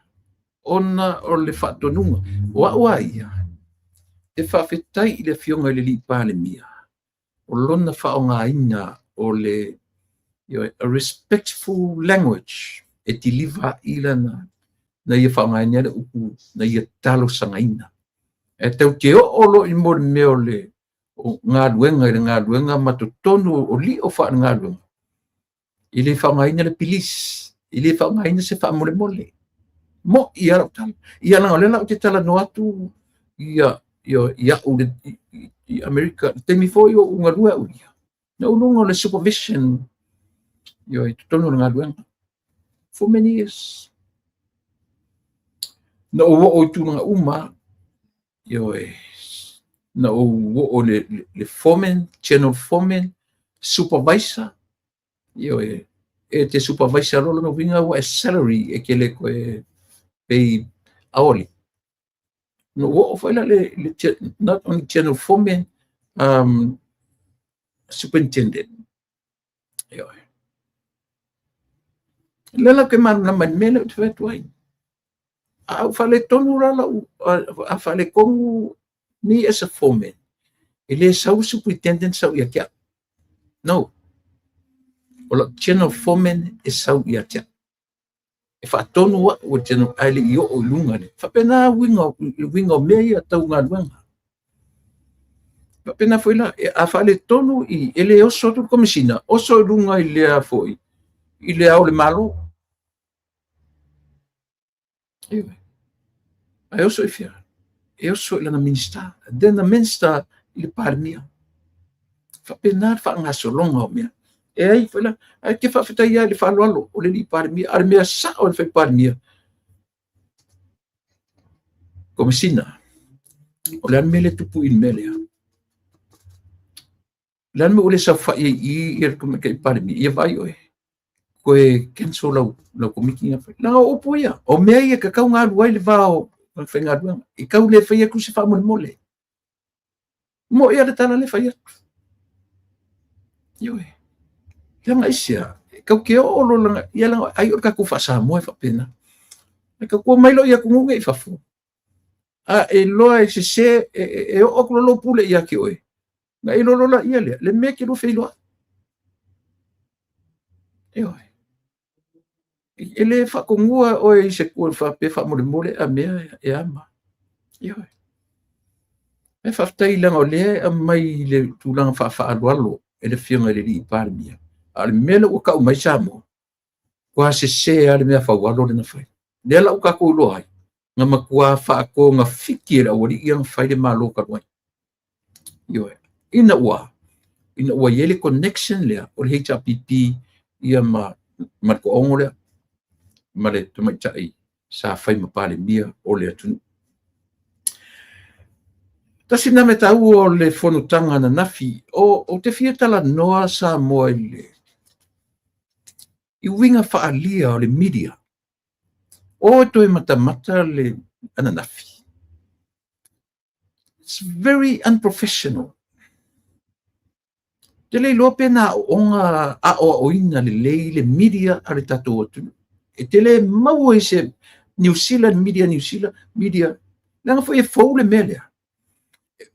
ona o le faatonuga. O au a ia, e faafetai i le afioga i le alii Palemia, o lona faaaogaina o le a respectful language e deliver i lana na ia faaaogaina le upu na ia talosagaina. E tau te oo lo i mo le mea o le o galuega i le galuega ma totonu o lio faale-galuega. E le faaaogaina le please, e le faaaogaina se faamolemole. Mo ia lau tala. Ia leaga o lea la ou te talanoa atu ia ia au i Amerika, le taimi foi o ou galue au ia. Na ou luga o le supervision ia i totonu o le galuega. For many years. Na ou oo i tulaga uma, ioe, na ou oo le foreman, general foreman, supervisor, ioe, e te supervisor loa lona uiga ua e salary e ke le koe pay hourly. Na ou oo foi la le not only general foreman, superintendent. Ioe. Le la ke malamalama i le mea lea ou te fai atu ai. A ou faaletonu la lau, a faaletonu me as a foreman, e le sau superintendent sau ia te au. No. O lau general foreman e sau ia te au. E faatonu au e general, ae le i oo i luga le. Faapena uiga o mea ia tau galuega. Faapena foi la, a faaletonu i, e le oso atu le komesina, oso i luga i le foi, i le ao o le Malo. Ioe. Ae oso i fea? E oso i lana minister. Then the minister i le Palemia. Faapena le faagasologa o mea. E ai foi la, ae te faafetai ai i le faaaloalo o le alii Palemia. A o le mea sao o le fai Palemia, Komesina, o le a le mea lea tupu i le mea lea? O le a le mea ua le saofai ai i i le tamaitai Palemia? Ia vaai oe, koe cancel lau komiti na fai. Leaga o upu ia, o mea ia e tatau ona alu ai le va o le faigaluega. E tau le fai atu se faamolemole. Mo ia le tala le fai atu. Ioe. Leaga aisea, e tau te oo lo langa, ia leaga ai o le tatou faa-Samoa e faapena. E tau tua mai lo ia atunuu nei i fafo. A e loa e sese, e oo atu lou pule ia te oe. Na e lolo la ia lea, le mea ke lua feiloai. Ioe. E le faatonua oe i se tua faapea faamolemole a mea e ama. Ioe. E faafetai leaga o lea e aumai i le tulaga faafaaaloalo e le afioga i le alii Palemia. A o le mea lea ua tau mai Samoa, ua sese lava le mea faualo lena fai. Lea la ua tatou iloa ai, na matua faatogafiti e le aualii ia na fai le Malo talu ai. Ioe. Ina ua i ai le connection lea o le HRPP ia ma le toaono lea, ma le tamaitai sa fai ma Palemia o le atunuu. Tasi lena mea taua o le fonotaga ananafi, o te fia talanoa Samoa i uiga faaalia o le media. O e toe matamata le ananafi. It's very unprofessional. Te le iloa pe na aooga aoaoina lelei le media a le tatou atunuu. E te le maua i se New Zealand media, New Zealand media, leaga foi e fou le mea lea.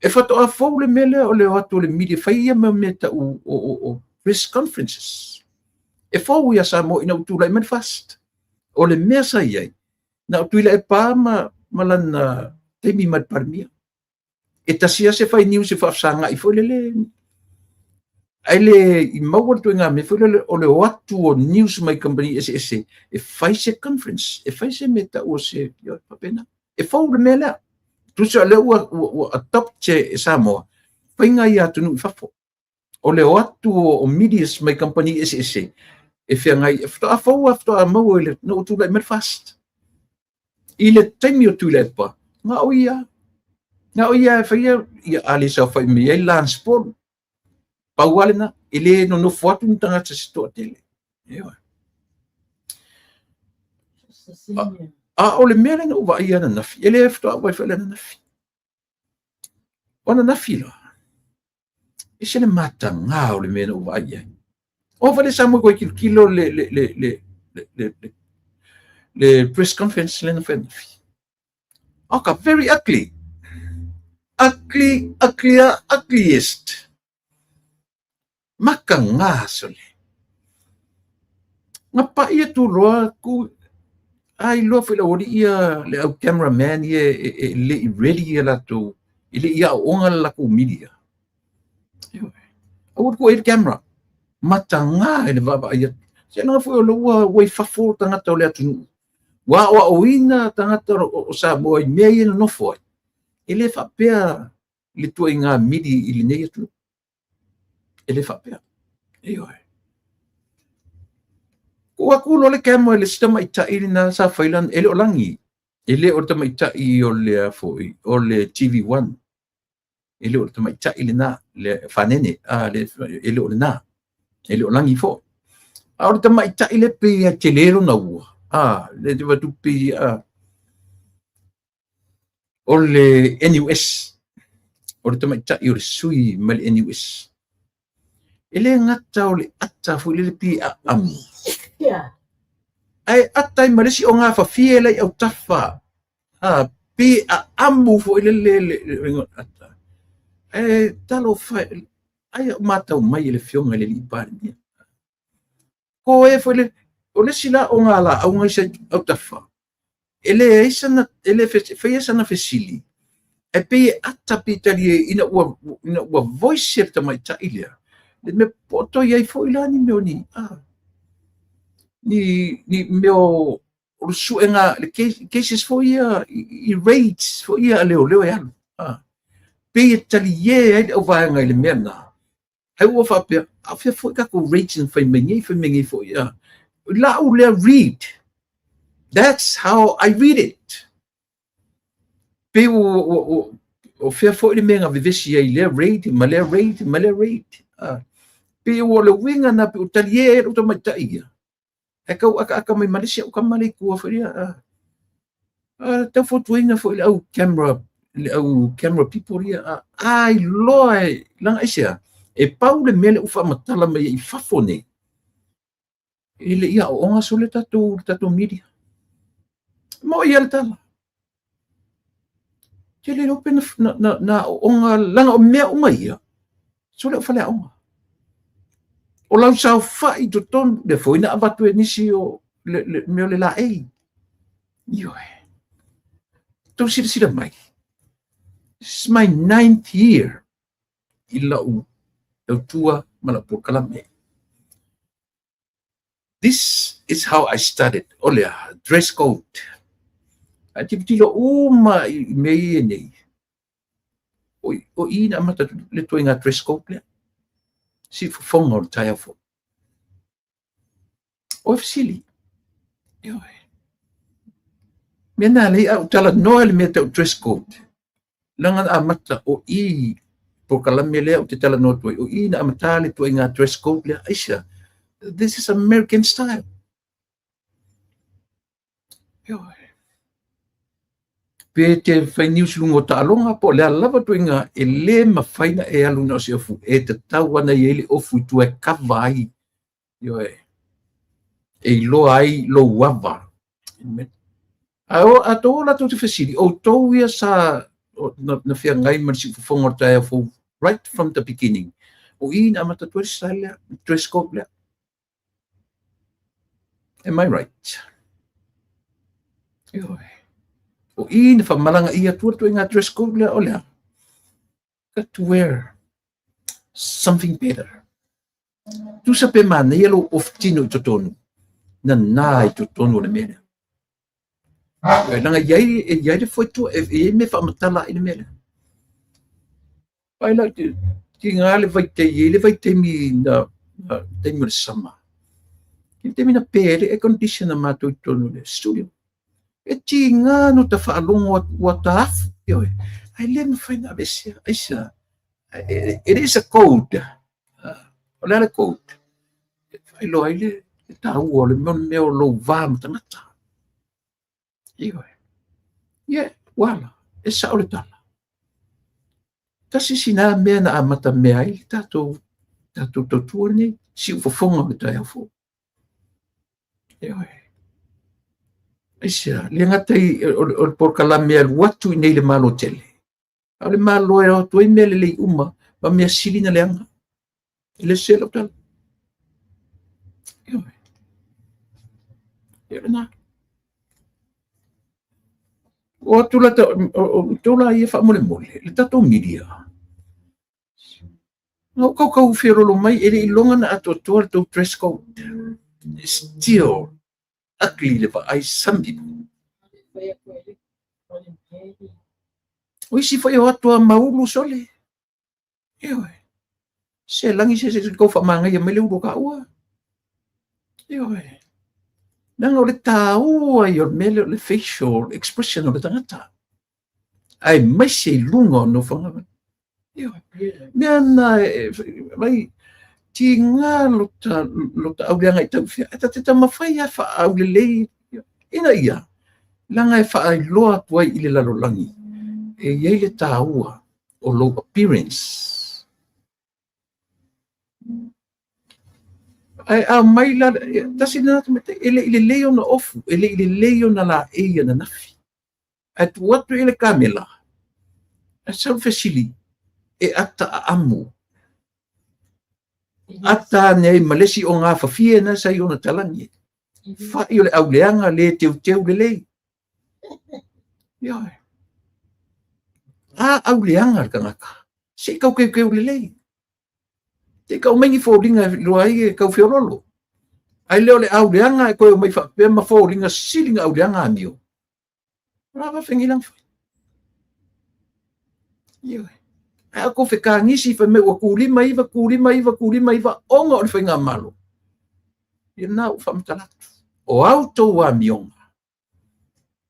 E faatoa fou le mea lea o le o atu o le media e fai ia mau mea tau o press conferences. E fou ia Samoa ina ua tulai mai le FAST. O le mea sa i ai, na o Tuilaepa ma lana taimi ma le Palemia. E tasi lava se fai news e faafesagai foi lele, ae le i maua le ituaiga mea foi lele o le o atu o news mai kamupani eseese e fai se conference, e fai se mea tau o se faapena. E fou le mea lea. Tusa o lea ua adopt e Samoa faiga ia atunuu i fafo. O le o atu o medias mai kamupani eseese e feagai, faatoa fou lava, faatoa maua ina ua tulai mai le FAST. I le taimi o Tuilaepa, na o ia, na o ia e faia, ia a le saofai mai ai Lance Paul. Pau lava lena, e le nonofo atu ni tagata se toatele. Ioe. A o le mea lea na ou vaai ananafi, e le faatoa ou vaai foi i le ananafi. O ananafi la, e ese le mataga o le mea na ou vaai i ai. O fale Samoa koe tilotilo le press conference lea na fai ananafi. Oka, very ugly. Ugly, uglier, ugliest. Mataga sole. Na pai atu loa ku a iloa foi le aualii ia le au cameraman ia e le i ready ia latou, e le i aooga le latou media. Aua le tuu i ai le camera. Mataga i le vaavaai atu. Seiloga foi o lea ua i fafo tagata o le atunuu. Ua aoaoina tagata o Samoa i mea ia e nonofo ai. E le faapea le ituaiga media i lenei atunuu. E le faapea. Ioe. Tuu atu loa le camera i le isi tamaitai lena sa fai lana, e le o Lagi, e le o le tamaitai o le a foi, o le TV1. E le o le tamaitai lena, le Fanene, e le o lena, e le o Lagi foi. A o le tamaitai le pei e tele lona ua, le te vatu pei, o le NUS, o le tamaitai o le sui mai le NUS. E le gata o le ata foi lele pei aami. Ae ata ai ma le isi o gafafie la i autafa. Pei aamu foi lele le ata. Ae talofa, ai au matau mai e le afioga i le alii Palemia. Ko e foi le, o le isi la o ngā laau ngai sa autafa, e leai sana, e le faia sana fesili, ae pei e ata pe talie ina ua voice e le tamaitai lea, le mea poto i ai foi la ni mea o ni, ni mea o le suega, le cases foi ia, i raids foi ia a leoleo e alu. Pei e talie ai le auvaega i le mea lena. Ai ua faapea, a fea foi tatou raids na fai mai nei, fai mai nei foi. Lau lea read. That's how I read it. Pei o fea foi le mea na vevesi ai lea raid, ma lea raid, ma lea raid. Pei ua le uiga na pe o talie ai lou tamaitai ia. Ae tau akaaka mai ma le isi au tama le i tua foi lea. Tau fautuaina foi le au camera, le au camera people ia. Ai loa e, leaga aisea, e pau le mea lea ua faamatala mai ai i fafo nei, e le i aooga sole le tatou media. Mo ia le tala. Te le iloa pe na aooga, leaga o mea uma ia, sole o faleaoga. O lau saofai i totonu, lea foi na avatu e nisi o le mea o le laei. Ioe. Tou silasila mai. This is my 9th year i lau tautua ma lau polokalame. This is how I started. O le dress code. A tilotilo uma i mea ia nei. O i na amata le ituaiga dress code lea. Si fofoga o le taeao fou. O e fesili. Ioe. Mea nā lei au talanoa i le mea tau dress code. Leaga na amata o i polokalame lea ou te talanoa atu ai. O i na amata le ituaiga dress code lea. Aisea, this is American style. Ioe. Pe te fai news i luga o taaloga po o le a lava ituaiga e le mafai na e alu na o se ofu. E tatau ana i ai le ofu i tua e kava ai. Ioe. E iloa ai lou ava. A o a tou latou te fesili, outou ia sa na feagai ma le siufofoga o le taeao fou right from the beginning, o i na amata atu ai le style lea, dress code lea. Am I right? Ioe. O i na whamalanga i atua le ituaiga dress code lea o lea. Got to wear something better. Tusa pe manaia lou ofutino i totonu, nanā i totonu o le mea lea. E leaga e i ai, e i ai le foetua, e i ai mea faamatala ai le mea lea. Ai la, tiga le vaitaimi, e i ai le vaitaimi na, na taimi o le sama. I le taimi na pe ai le air condition a matou i totonu o le studio. E tiga no ta faalogo atu ua ta afu, ioe. Ae le mafai ona aveesea, aisea? It is a code. O le a le code? E faailoa ai le taua o le mea o lou va ma tagata. Ioe. Ia, ua ala, e sao le tala. Tasi sina mea na amata mea ai le tatou, tatou tautua lenei, siufofoga o le taeao fou. Ioe. Aisea, le gata i o le polokalame e alu atu i nei le Malo tele, a o le Malo e o atu ai mea lelei uma ma mea sili na leaga. E le sese lau tala. Ioe. Ia lena. O atu la, o tou la ia faamolemole, le tatou media. Na ou kaukau feololo mai, e le i iloga na atoatoa le tou dress code. Still ugly le vaai some people. O isi foi o atu a maulu sole. Ioe. Se lagi se se kou faamagaia mai le ulu o kaua. Ioe. Leaga o le taua ia o le mea lea o le facial expression o le tagata. Aemaise i luga o nofoaga. Ioe. Mea na vai tiga lota lota auleaga i tau fea. Ae ta te taumafai lava e faaaulelei ina ia leaga e faailoa atu ai i le lalolagi e i ai le taua o lou appearance. Ae a mai la, tasi lena tamaitai, e le i lelei ona ofu, e le i lelei ona laei ananafi. Ae tuu atu i le kamela, ae sau le fesili, e ata aamu. Ata ane ai ma le isi ogafafie na sa i ona talagi. Fai o le auleaga le teuteu lelei. Ioe. A auleaga le tagata, se i tau teuteu lelei. Se i tau mai ni foliga e iloa ai e tau feololo. Ae le o le auleaga e toe omai faapea ma foliga sili na auleaga amio. O le a faafegai lana fai? Ioe. Ae a tou fekagisi fai mai ua kūlima iva, kūlima iva, kūlima iva ona o le faigamalo. Ia lena ua faamatala atu. O a outou amioga,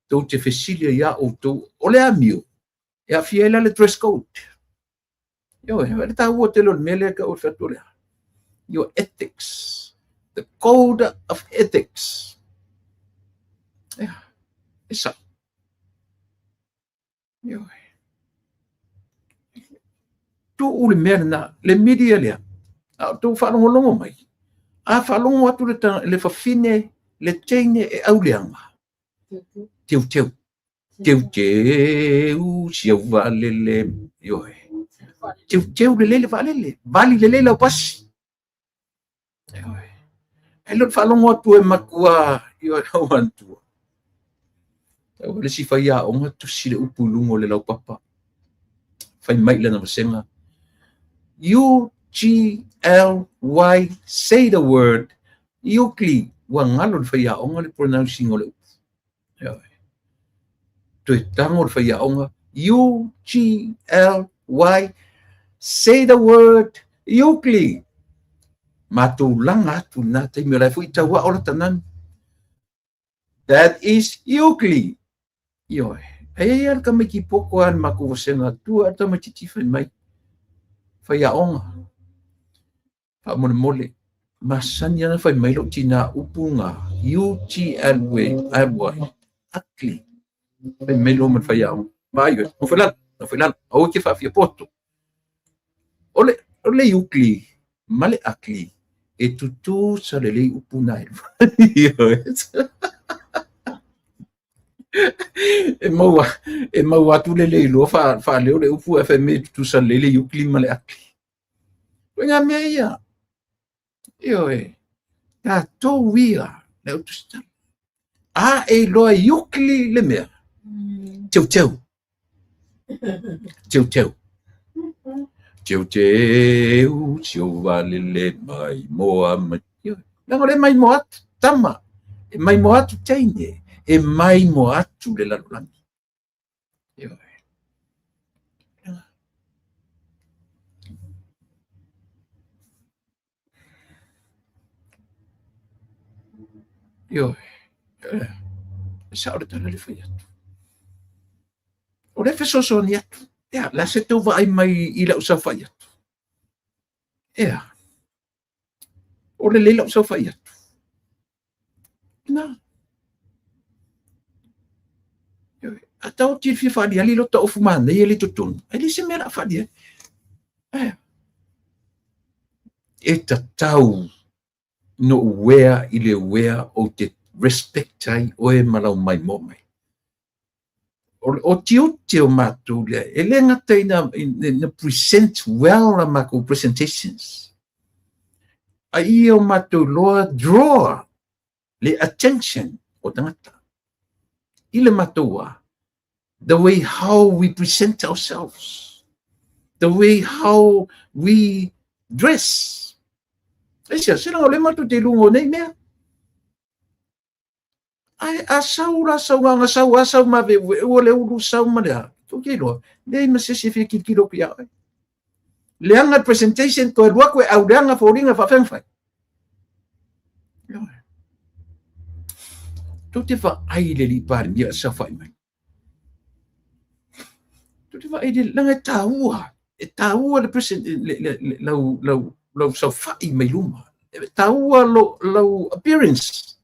tou te fesili ai ia outou, o le amio, e aafia ai la le dress code. Ioe, o le taua tele o le mea lea e tau o le fai atu o le a? Your ethics. The code of ethics. Ia, e sao. Ioe. Tuu le mea lena, le media lea, a o tou faalogologo mai, a faalogo atu le, le fafine, le teine e auleaga, teuteu, teuteu si au vaalele, ioe, teuteu lelei le vaalele, vali lelei lau pasi. Ioe. Ae le o le faalogo atu e matua, ioe, au manatua. Tau le isi faiaoga tusi le upu i luga o le laupapa. Fai mai i lana vasega. U G L Y say the word Euclid. Ua galo le faiaoga le pronouncing o le upu. Ioe. Toe tago le faiaoga U G L Y say the word Euclid. Matou laga atu i lena taimi o la e foi tau ao lata nanu. That is Euclid. Ioe. Ae i ai lava le tamaiti poto lava i le matou vasega atu a le tamaitiiti fai mai, faiaoga, faamolemole, masani lava ona fai mai lou tina upu na U-G-L-Y, ugly. Fai mai loa ma le faiaoga, vaai oe, nofo i lalo, nofo i lalo, aua e te faafia poto. O le, o le Euclid ma le ugly, e tutusa lelei upu na e lua. E maua, e maua atu le le iloa faaleo le upu ae fai mai e tutusa lelei le ugly ma le ugly. O ngā mea ia. Ioe, tatou ia le au tusitala. A e iloa ugly le mea, teuteu. Teuteu. Teuteu si ou valele mai moa mai. Ioe, leaga o lea e maimoa atu tama, e maimoa atu teine, e maimoa atu le lalolagi. Ioe. Ioe. E sao le tala le fai atu. O lea e fesoasoani atu. Ea, la se tou vaai mai i lau saofai atu. Ea, o lelei lau saofai atu. Na. Ioe. A tau te fia faaliali lo ta ofu manaia le totonu. Ai le se mea la faaliali. Ea. E tatau no uea i le uea ou te respect ai oe ma lau maimoa mai. O tiute o matou lea, e le gata ina, ina present well a matou presentations, a ia o matou loa draw le attention o tagata i le matou wā. The way how we present ourselves, the way how we dress. E sia, se o le matou te lungo nei mea. Ae a sau la sau ganga sau a sau ma ve ua le ulu sau ma le a. Tu ke loa, nei ma se se fia kilkilo ku ia. Leaga presentation toe lua koe au leaga foliga faafeaga fai. Tou te vaai i le alii Palemia e saofai mai. Tou te vaai i le leaga e taua, e taua le present, le, le, le, lau, lau, lau saofai mai luma. E taua lo, lau appearance.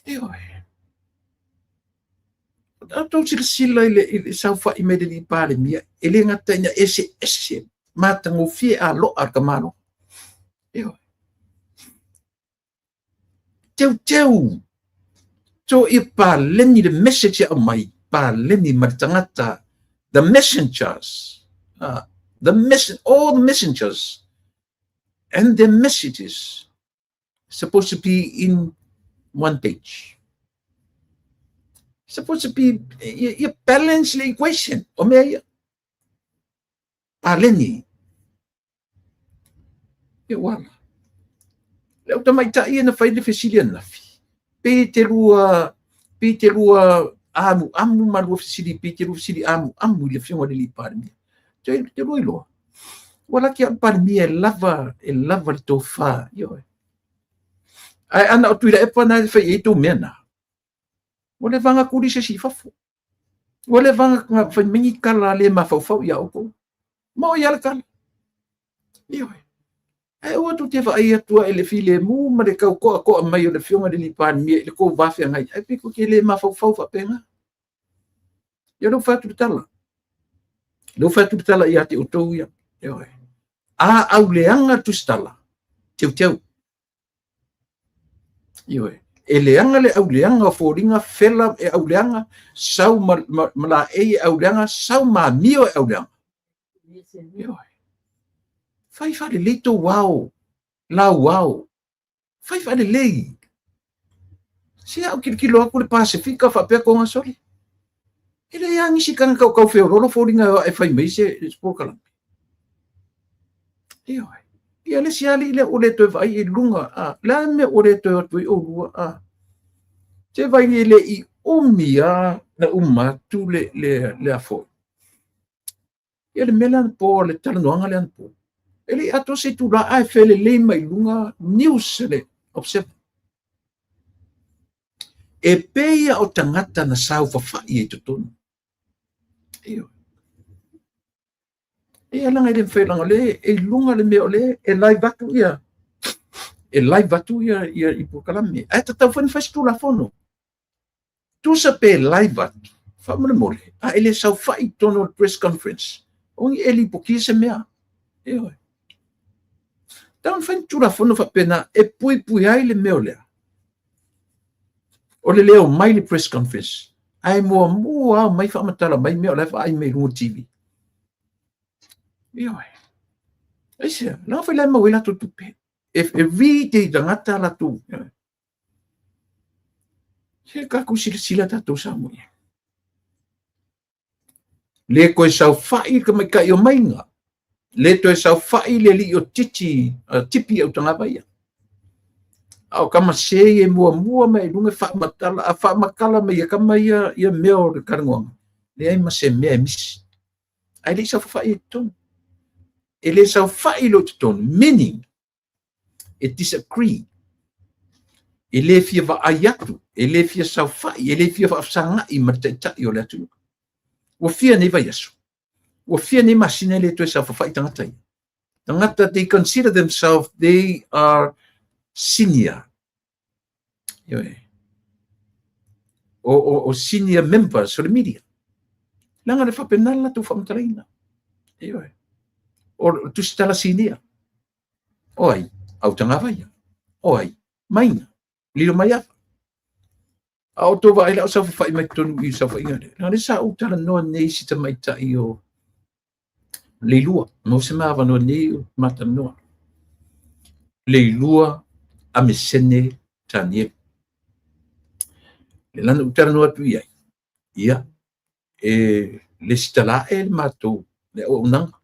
Ioe. A tou silasila i le, i le saofai mai le alii Palemia, e le gata ina eseese matagofie aloa le tamaloa. Ioe. Teuteu to ia paleni le message e aumai, paleni ma le tagata, the messengers, the mess all the messengers and their messages supposed to be in one page. Supposed to be ia, ia balance le equation o mea ia. Paleni. Ia ua ala. Le au tamaitai ia na fai le fesili ananafi. Pe te lua, pe te lua amuamu ma lua fesili, pe te lua fesili amuamu i le Afioga i le alii Palemia. Te, te lua iloa. Ua laki au Palemia e lava, e lava le tofa. Ioe. Ae ana o Tuilaepa na e fai ai tou mea na. Ua leva na kuli se isi i fafo. Ua leva na fai mai ni tala le mafaufau ia outou. Ma o ia le tala. Ioe. Ae aua tou te vaai atu i le filemu ma le tau toatoa mai o le Afioga i le alii Palemia i le tou va feagai, ae pei tou te le mafaufau faapena. Ia lea ua fai atu le tala. Lea ua fai atu le tala ia te outou ia. Ioe. A auleaga le tusitala, teuteu. Ioe. E leaga le auleaga o foliga fela e auleaga, sau ma, ma, ma laei e auleaga, sau ma amio e auleaga. Ioe. Fai faalelei tou ao, lau ao. Fai faalelei. Se a ou tilotilo atu le Pasefika faapea Togasole. E leai lava nisi tagata o tau feololo foliga e o e fai mai se polokalame. Ioe. Ia le isi alii lea ua le toe vaai i luga, a, le a le mea ua le toe o atu ai oulua, a. Se vai e le i umi a na uma atu le, le, le a foi. Ia le mea lea anapo, le talanoaga lea anapo. E le i atoa se itula ae felelei mai luga news le Observer. E pei a o tagata na saofafai ai i totonu. Ioe. Ia leaga e le mafai leaga o lea e i luga le mea o lea e live atu ia e live atu ia ia i polokalame. Ae tatau foi ona fai se Tulafono. Tusa pe live atu, faamolemole, a e le saofai i totonu o le press conference, aua ne i e lipotia se mea. Ioe. Tatau ona fai ni Tulafono faapena e puipui ai le mea o lea. O le le omai i le press conference, ae muamua lava omai faamatala mai mea o la e vaai mai i luga o le TV. Ioe. Aisea, leaga foi la e maua ai latou tupe. E read e tagata latou. Se tatou silasila tatou Samoa i ai. Le toe saofai le tamaitai o Maiga, le toe saofai le alii o Titi, Tipi Autagavaia. A o tama sē ia e muamua mai i luga e faamatala, a faamatala mai e tama ia ia mea o le talanoaga, leai ma se mea e misi. Ae le i saofai i totonu. E le saofai loa i totonu, meaning e disagree, e le fia vaai atu, e le fia saofai, e le fia faafesagai ma le taitai o le atunuu. Ua fia nei vaiaso, ua fia nei masina e le toe saofafai tagata ia. Tagata, they consider themselves, they are senior. Ioe. O senior members o le media. Leaga le faapena le latou faamatalaina. Ioe. O tusitala sinia. O ai? Autagavaia. O ai? Maina. Lilomaiava. A o tou vaai la o saofafai mai totonu i saofaiga lea. Leaga lea sa ou talanoa nei i si tamaitai o Leilua. Maua se ma avanoa nei o ma talanoa. Leilua Amesene Tanielu. Le lana ou talanoa atu i ai, ia, e lesitala ae le matou le auaunaga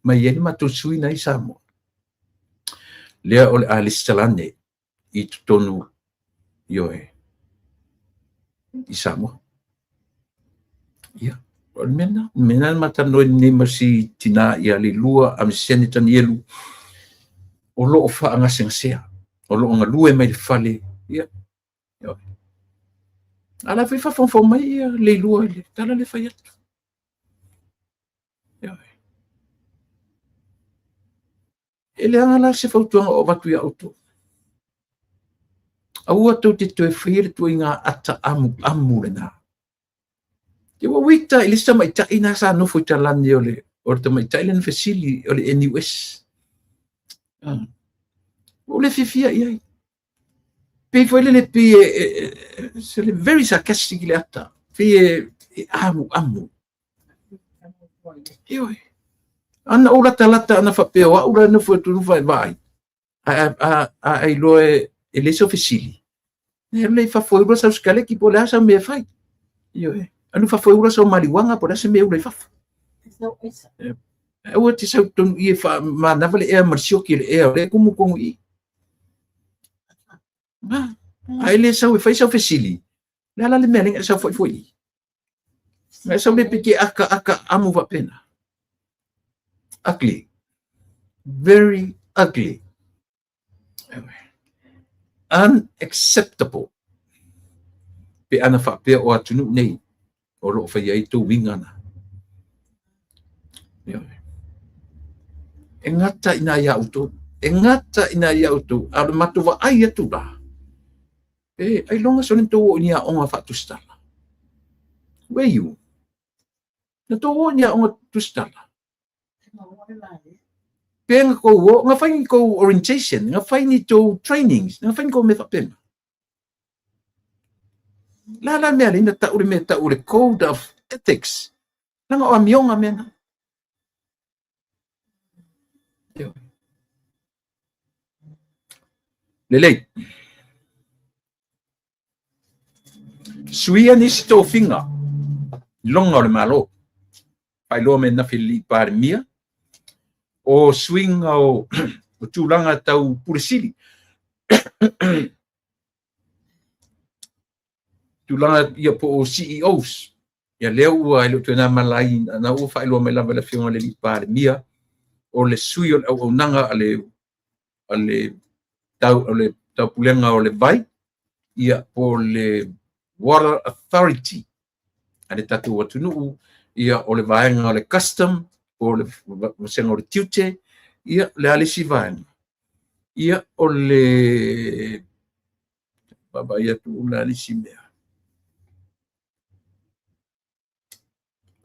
ma e i ai le matou sui na i Samoa. Lea o le a lesitala nei i totonu, ioe, i Samoa. Ia, o le mea lena, o le mea lena na ma talanoa nei ma si tinā ia Leilua Amesene Tanielu, o lo o faagasegasea, o lo o galue mai le fale, ia, A la foi faafogafoga mai ia Leilua i le tala lea fai atu. E leaga la se fautuaga o avatu iā outou. Aua tou te toe faia le tuaiga ata amuamu lena. Te ua uita i le isi tamaitai na sa nofo i talane o le o le tamaitai lea na fesili o le NUS. Ua ou le fiafia i ai. Pei foi lele pei e se le very sarcastic i le ata. Pei e amuamu. Ioe. Ana ou latalata ana faapea o au la e nofo atu e vaai. A iloa e leai sau fesili. E alu lea i fafo e ula sau sikaleki po o le a sau mea e fai. Ioe. Alu i fafo e ula sau maliuaga po o le a se mea e ula i fafo. Aua te sau totonu i e faamanava le ea ma le sioki o le ea o lea e tumu tonu i i. A e le sau e fai sau fesili, le a la le mea lea e sau foi foi i? Na e sau le pe te aka aka amu faapena. Ugly. Very ugly. Unacceptable. Pe ana faapea o atunuu nei o lo o faia ai tou uiga na. E gata i ina ia outou. E gata i ina ia outou. A o le matou vaai atu la, e ailoga sole na tou oo i ni aoga faatusitala. Where you? Na tou oo i ni aoga tusitala. Pe na tou oo, na fai ni tou orientation, na fai ni tou trainings, na fai ni tou mea faapena. La la mea lea na tau le mea tau le code of ethics. Leaga o amioga mea na. Lelei. Suia nisi tofiga i loga o le Malo. Faailoa mai ananafi e le Alii Palemia o suiga o tulaga tau Pule Sili. Tulaga ia po o CEOs. Ia lea ua e le o toe na malai na ua faailoa mai lava e le Afioga i le Alii Palemia o le sui o le auaunaga a le a le tau o le taupulega o le vai ia po o le Water Authority a le tatou atunuu ia o le vaega o le custom po o le vasega o le tiute ia le a le isi vaega ia o le vaavaai atu le a le isi mea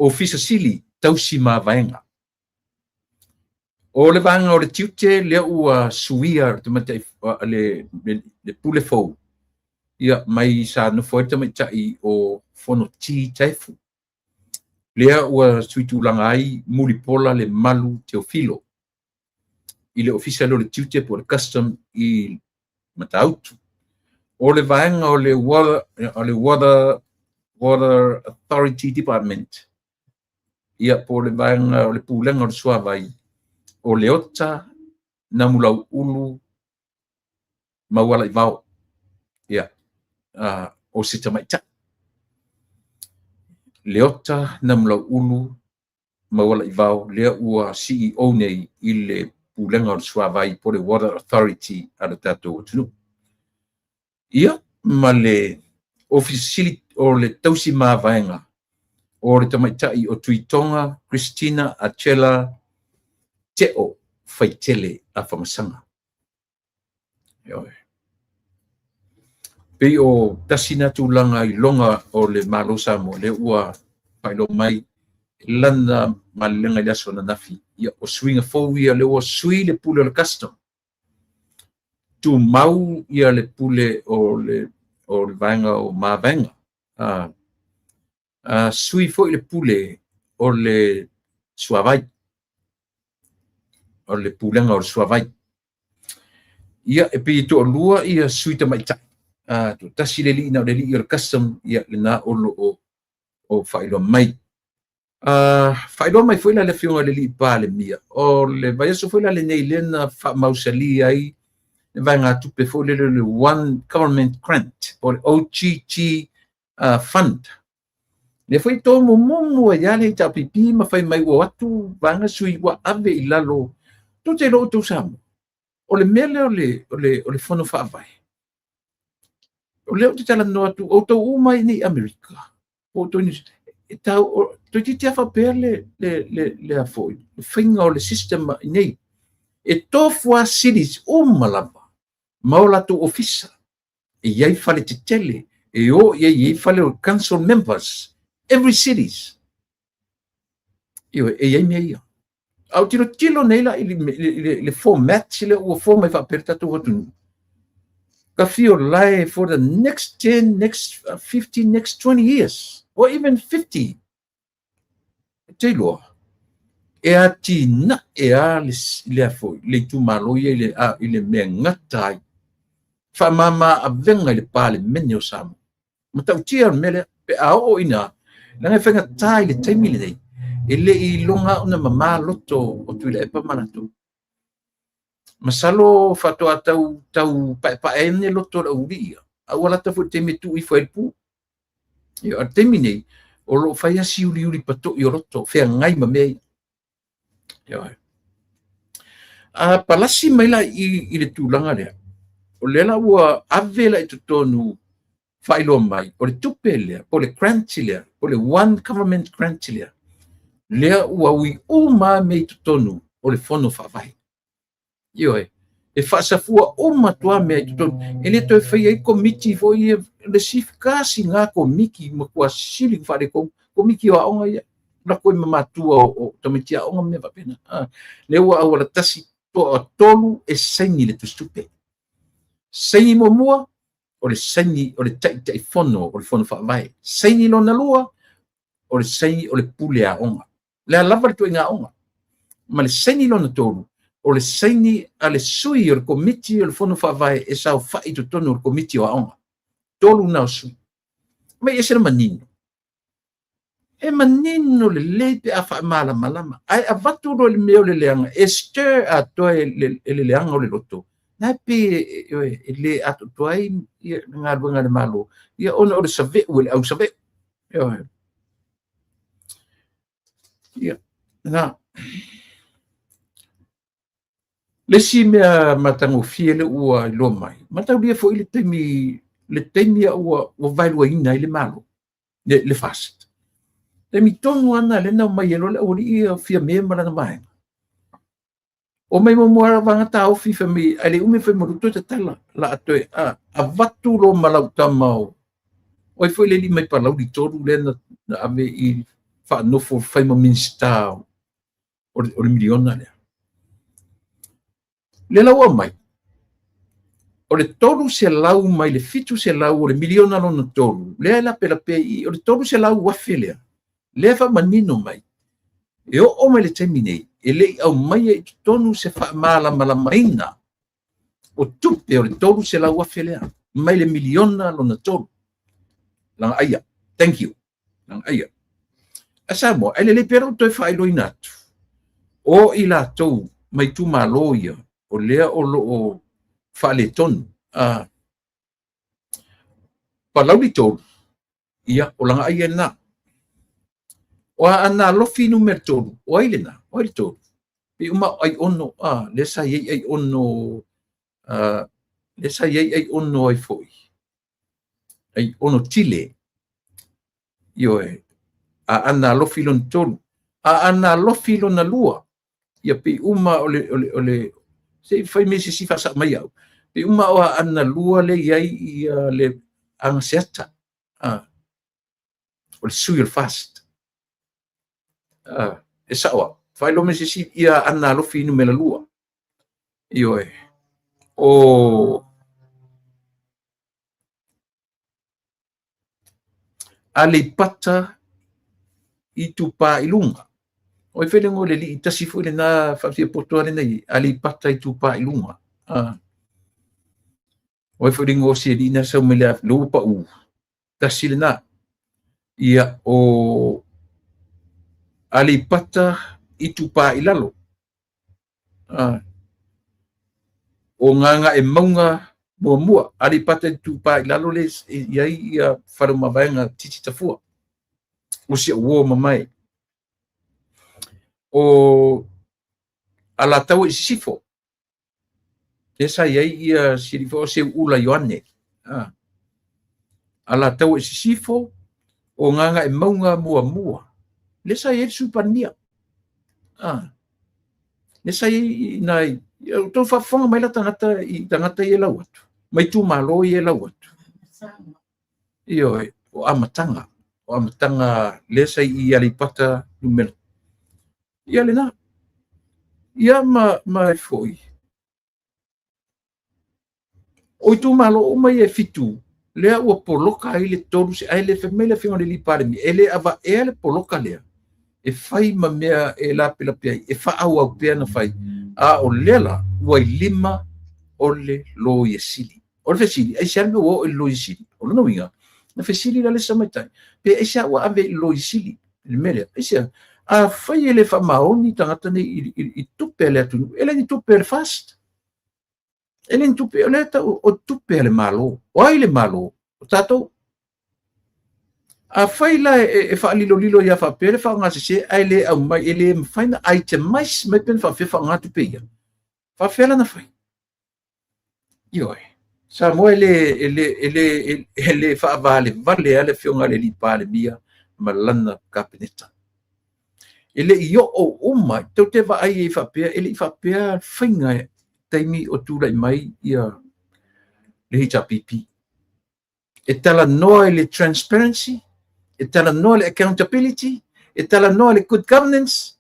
Ofisa Sili tausi mavaega. O le vaega o le tiute lea ua suia le tamaitai le pule fou. Ia, mai sa nofo ai le tamaitai o Fonoti Taefu, lea ua suitulaga ai Mulipola Lemalu Teofilo i le ofisa lea o le tiute po o le custom i Matautu. O le vaega o le Water Authority Department, ia po o le vaega o le Pulega o le Suavai, o Leota Namulauulu Maualaivao, ia, o se tamaitai. Leota Namulauulu Maualaivao, lea ua CEO nei i le Pulega o le Suavai po o le Water Authority a le tatou atunuu. Ia, ma le Ofisa Sili o le Tausi Mavaega o le tamaitai o Tuitoga Christina Achela Teo Faitele Afamasaga. Ioe. Pei o tasi na tulaga iloga o le Malo Samoa lea ua faailoa mai lana malelega i le aso ananafi. Ia, o suiga fou ia lea ua sui le pule o le custom. Tumau ia le pule o le vaega o mavaega. Sui foi le pule o le suavai, o le pulega o le suavai. Ia, e pei e toalua ia sui tamaitai. Tasi le alii na o le alii o le custom, ia lena o lo o faailoa mai. Faailoa mai foi la le afioga i le alii Palemia, o le vaiaso foi la lenei lea na faamausali ai le vaegatupe foi lele le One Government Grant po o le OGG Fund. Lea foi tomumumu ai lava le HRPP ma fai mai ua o atu vaega sui ua ave i lalo. Tou te iloa outou Samoa, o le mea lea o le fono faavae, o lea ou te talanoa atu, outou uma i nei Amerika, outou e tau, toeitiiti lava faapea le foi, le faiga o le system i nei. E tofu lava cities uma lava ma o latou ofisa. E i ai fale tetele, e o i ai, i ai fale o council members, every cities. Ioe, e i ai mea ia. A o tilotilo nei la i le format lea ua form mai faapea le tatou atunuu. Ka fio lae for the next 10, next 15, next 20 years, or even 50. Te iloa, e atinae a le foi, le itumalo ia i le mea gata ai. Faamama avega i le Palemene o Samoa. Matautia o le mea lea, pe a oo ina, leaga e faigata i le taimi lenei, e le i iloga ona mama loto o Tuilaepa ma latou. Masalo faatoa tau paepae ai ne loto o le aualii ia, a ua lata foi i le taimi e tuu ifo ai le pu. Ia, o le taimi nei, o lo o fai lava si uliuli patoi o loto, feagai ma mea ia. Ia. A palasi mai la i le tulaga lea, o lea la ua ave la i totonu faailoa mai, o le tupe lea, po o le grant lea, po o le One Government Grant lea, lea ua ui uma mea i totonu o le fono faavae. Ioe, e faasafua uma atu lava mea i totonu. E le toe faia ai komiti foi ia, le kasi ga komiti matua sili ona faaletonu, komiti o aoga ia, lako i ma matua o tamaiti aoga ma mea faapena. Lea ua auala tasi toatolu e saini le tusitupe. Saini muamua, o le saini o le Taitaifono o le fono faavae. Saini lona lua, o le saini o le pule aoga. Le a lava le tuaiga aoga. Ma le saini lona tolu, o le saini a le sui o le komiti o le fono faavae e saofai i totonu o le komiti o aoga. Tolu na o sui. Mai ese le manino. E manino lelei pe a faamalamalama. Ae avatu loa i le mea o le leaga, e stir atoa e le leaga o le loto. Na e pe e le atoatoa ai le galuega a le Malo, ia ona o le saveu e le au saveu. Ia, na. Le isi mea matagofie lea ua iloa mai, mataulia foi le taimi ua vaeluaina ai le Malo, le FAST. Taimi tonu lava lea na omai ai loa le aualii ia Fiame ma lana vaega. O mai muamua vaega taofi fai mai, ae le umi fai mai toe tatala la a toe avatu loa ma lau tama o ai foi le alii mai Palauli 3 lea na ave i faanofo fai ma Minisita o le miliona lea. Lea la ua aumai. O le 300 mai le 700 o le miliona lona tolu, lea e lapelapea i i, o le 300,000 lea, lea e faamanino mai, e oo mai le taimi nei, e le i aumaia i totonu se faamalamalamaina o tupe o le 300,000 lea, mai le miliona lona tolu. Lagaia. Thank you. Lagaia. A Samoa, e lelei pea lou toe faailoaina atu, o i latou mai itumalo ia, o lea o lo o faaletonu. Palauli 3, ia, o Lagaia lena. O Aana Alofi numera 3, o ai lena? O ai le 3? Pei uma o Aiono, lea sa i ai Aiono, lea sa i ai Aiono ai foi. Aiono Tile. Ioe, Aana Alofi lona 3. Aana Alofi lona 2. Ia pei uma o le se i fai mai se isi faasao mai au. Pei uma o Aana 2 le i ai ia le Agaseata. O le sui o le FAST. E sao au. Faailoa mai se isi ia Aana Alofi numera 2. Ioe. O Aleipata Itupa i Luga. O ai foi le igoa o le alii tasi foi lena faafiapoto lena i Aleipata Itupa i Luga. O ai foi le igoa o si alii na sau mai le ua pau. Tasi lena. Ia, o Aleipata Itupa i Lalo. O Gagaemauga muamua, Aleipata Itupa i Lalo le i ai ia Faleomavaega Titi Tafua. O si au uo mamae. O Alataua i Sisifo. Lea sa i ai ia si alii foi o Seuula Ioane. Alataua i Sisifo, o Gagaemauga muamua. Lea sa i ai le Sui Palemia. Lea sa i ai nai, o tou faafofoga mai la tagata i tagata ia e lau atu, mai itumalo ia e lau atu. Ioe, o amataga, o amataga lea sa i Aleipata numera. Ia lena. Ia ma foi. O itumalo uma ia e 7, lea ua poloka ai le 3, ae le fai mai le afioga i le alii Palemia, e le avaea le poloka lea, e fai ma mea e lapelape ai, e faaauau pea na fai. A o lea la, ua i lima o le Loia Sili. O le fesili, aisea le mea ua oo i le Loia Sili? O lona uiga, na fesili la le isi tamaitai, pe aisea ua ave i le Loia Sili le mea lea? Aisea? Afai e le faamaoni tagata nei i tupe a le atunuu, e le ni tupe a le FAST. E le ni tupe, o lea tau o tupe a le Malo. O ai le Malo? O tatou. Afai la e faalilolilo ia faapea le faaaogasese ae le aumai, e le mafai na itemize mai pe na faapefea faaaoga tupe ia. Faapefea la na fai? Ioe. Samoa e le faavalevale lava le afioga i le alii Palemia ma lana Kapeneta. E le i oo uma, tou te vaai ai faapea, e le i faapea faiga e taimi o tulai mai ia le HRPP. E talanoa i le transparency, e talanoa i le accountability, e talanoa i le good governance,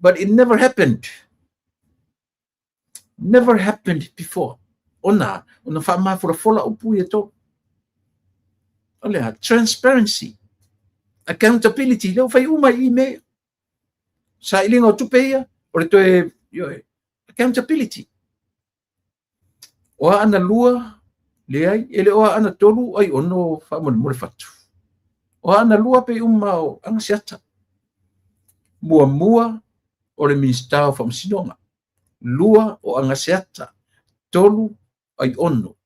but it never happened. Never happened before. Ona, ona faamafolafola upu ia tolu. O le a, transparency, accountability, lea ua fai uma i mea. Sailiga o tupe ia, o le toe, accountability. O Aana 2, leai, e le o Aana 3, ai ono faamolemole fatu. O Aana 2 pei uma o Agaseata. Muamua o le Minisita o Faamasinoga. 2 o Agaseata. 3 ai ono.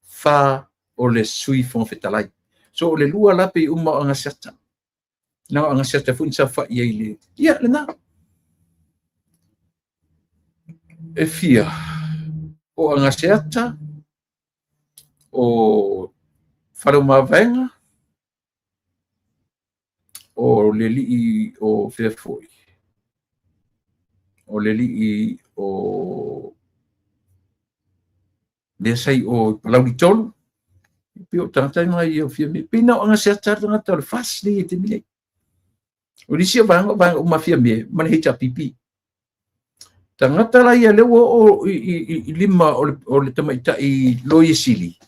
4 o le Sui Fofoga Fetalai. So o le 2 la pei uma o Agaseata. Na o Agaseata foi na saofai ai le... Ia, lena. E fia o Agaseata, o Faleomavaega, o le alii o fea foi, o le alii o lea sa i o Palauli 3, pei o tagata na ia o Fiame, pei na o Agaseata le tagata o le FAST nei e taimi nei. O nisi o vaega o vaega uma Fiame ma le HRPP. Tagata la ia lea ua oo i lima o le tamaitai Loia Sili,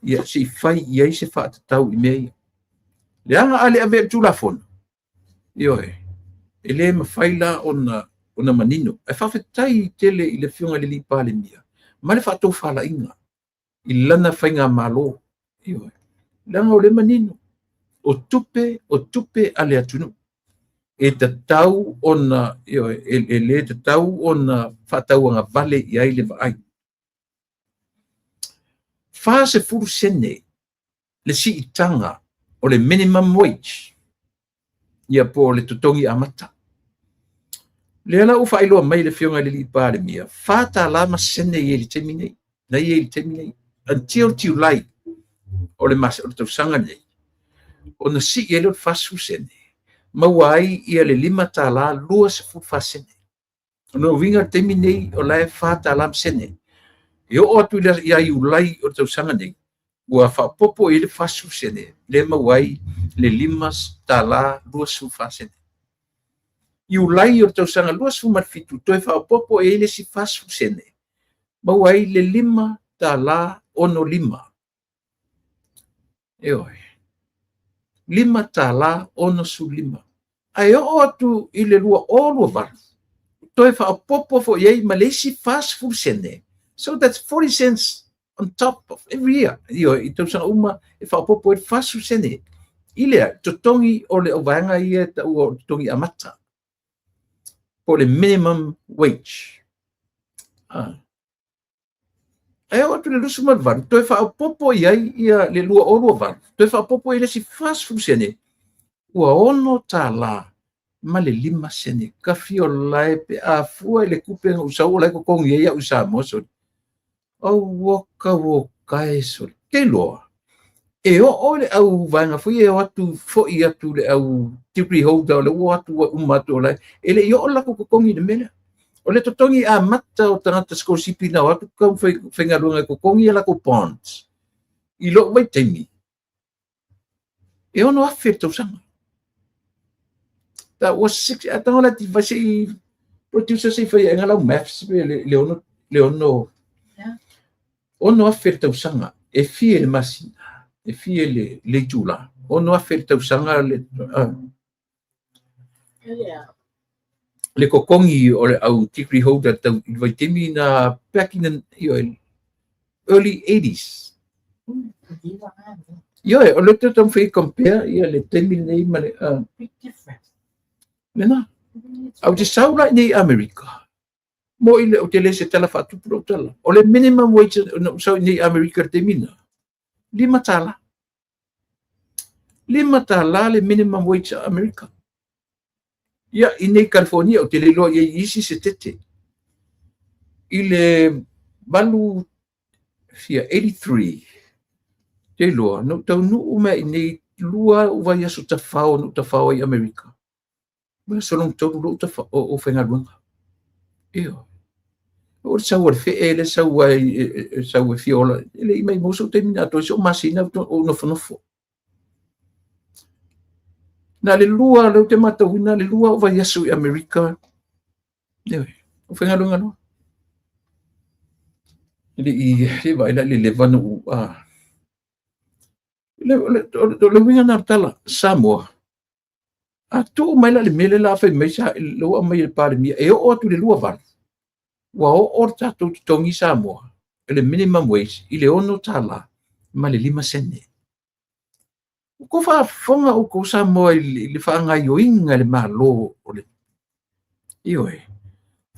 ia se i fai i ai se faatatau i mea ia. Leaga a le avea i le Tulafono, ioe, e le mafai la ona manino. Ae faafetai tele i le Afioga i le Palemia ma le faatofalaiga i lana faigamalo, ioe, leaga o lea e manino, o tupe a le atunuu e tatau ona, ioe, e le tatau ona faatauagavale i ai le vaai. 40 sene le siitaga o le minimum wage, ia po o le totogi amata. Lea la ua faailoa mai le Afioga i le Palemia, $4 ma sene i le taimi nei, na i ai i le taimi nei, until July o le tausaga nei, ona sii ai lea o le 40 sene, maua ai ia le $5.24 sene. O lona uiga le taimi nei o la e $4 ma sene. E oo atu ia Iulai o le tausaga nei, ua faaopoopo i ai le 40 sene, lea maua ai le $5.24 sene. Iulai o le tausaga 2027, toe faaopoopo i ai le isi 40 sene, maua ai le $5.65. Ioe, $5.65. Ae oo atu i le 2028, toe faaopoopo foi i ai ma le isi 40 sene. So that's 40 cents on top of every year. Ioe, i tausaga uma e faaopoopo ai le 40 sene i le totogi o le auvaega ia e taua o le totogi amata, po o le minimum wage. Ae oo atu i le 28, toe faaopoopo i ai ia le 2028, toe faaopoopo i ai le isi 40 sene, ua $6 ma le 5 sene. Kafi o lae pe a fua i le kupe na ou sau o lae totogi ai au i Samoa, soli. Auoka uoka e soli. Ke iloa, e oo le au vaega foi e o atu foi atu le au degree holder o le ua atu ua uma atu o lae, e le i oo le latou totogi i le mea lea. O le totogi amata o tagata sikolasipi na o atu tau faigaluega e totogi a latou bonds. I lou vaitaimi, e 6,000 le tausaga. That was six, a tago la ti vai se i producer se i fai ai lau maths pe le ono, le ono, 6,000 le tausaga, e fia le masina, e fia le itula, 6,000 le tausaga le totogi o le au degree holder tau i le vaitaimi na back in the, you early 80s. Ioe, o le te taumafai e compare ia le taimi lenei ma le Big difference. Lena. Au te sau la i nei Amerika. Mo i le o te le se tala faatupu lou tala. O le minimum wage na ou sau i nei Amerika le taimi na, $5. $5 le minimum wage a Amerika. Ia, i nei California, ou te le iloa i ai isi se tete. I le valu fia 83, te iloa, na ou taunuu mai i nei 2 ou vaiaso tafao na ou tafao ai i Amerika. Ma le sologa tonu lou tafao o faigaluega. Ioe. O le sau a le fee le sau ai sau e fia ola, e le i mai mo sou taimi na atoa i sou masina o nofonofo. Na le lua, lea ou te matauina, le 2 o vaiaso i Amerika. Ioe, o faigaluega loa. E le i vaai la i le leva na ou, le uiga na o le tala, Samoa. A tuu mai la le mea lea la fai mai sa le ua aumai e le Palemia, e oo atu i le 28, ua oo le tatou totogi i Samoa, le minimum wage, i le $6 ma le 5 sene. Ua tou faafofoga outou Samoa i le faagaoioiga e le Malo o le, ioe,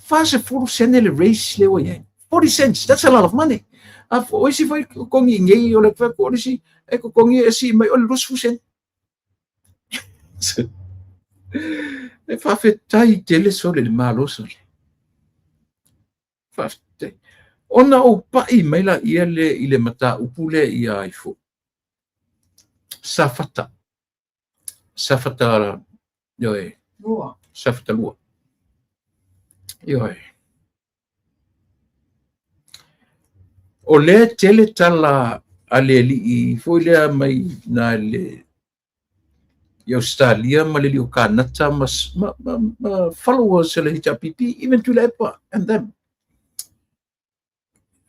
40 sene le raise lea ua i ai. 40 cents, that's a lot of money. A o isi foi totogi i nei, o le fai atu o le isi, e totogi e sii mai o le 20 sene. E faafetai tele sole le Malo sole. Faafetai. Ona ou pai mai la ia le i le mataupu lea ia ai fo. Safata. Safata, ioe. 2. Safata 2. Ioe. O lea tele tala a le alii foi lea mai na le i Ausetalia ma le alii o Kanata ma followers a le HRPP, even Tuilaepa and them.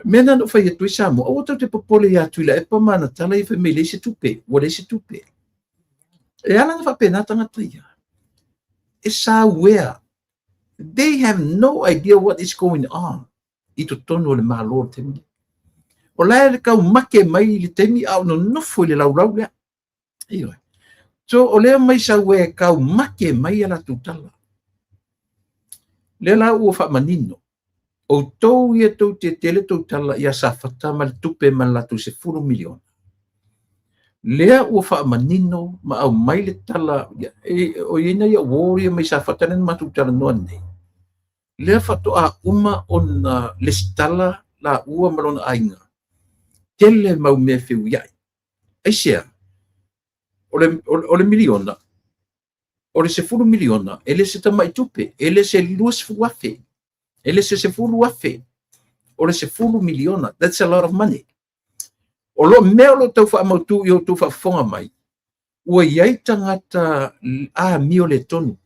Mea na ou fai atu ai Samoa, aua tou te popole ia Tuilaepa ma ana tala ia fai mai leai se tupe, ua leai se tupe. E ala na faapena tagata ia. E sauea. They have no idea what is going on i totonu o le Malo o le taimi. O la e tau make mai i le taimi a o nonofo i le laulau lea. Ioe. So o lea mai sauea e tau make mai a latou tala. Lea la ua faamanino. Outou ia tou te tele tou tala ia Safata ma le tupe ma le latou 10 miliona. Lea ua faamanino ma aumai le tala, o i ai nai uo ia mai Safata lea na matou talanoa nei. Lea faatoa uma ona lesitala laua ma lona aiga. Tele mau mea feuiai. Aisea? O le miliona, o le 10 miliona, e le se tamai tupe, e le se 20,000, e le se 10,000, o le 10 miliona. That's a lot of money. O lo mea o lo tau faamautu i o tou faafofoga mai, ua i ai tagata amio le tonu.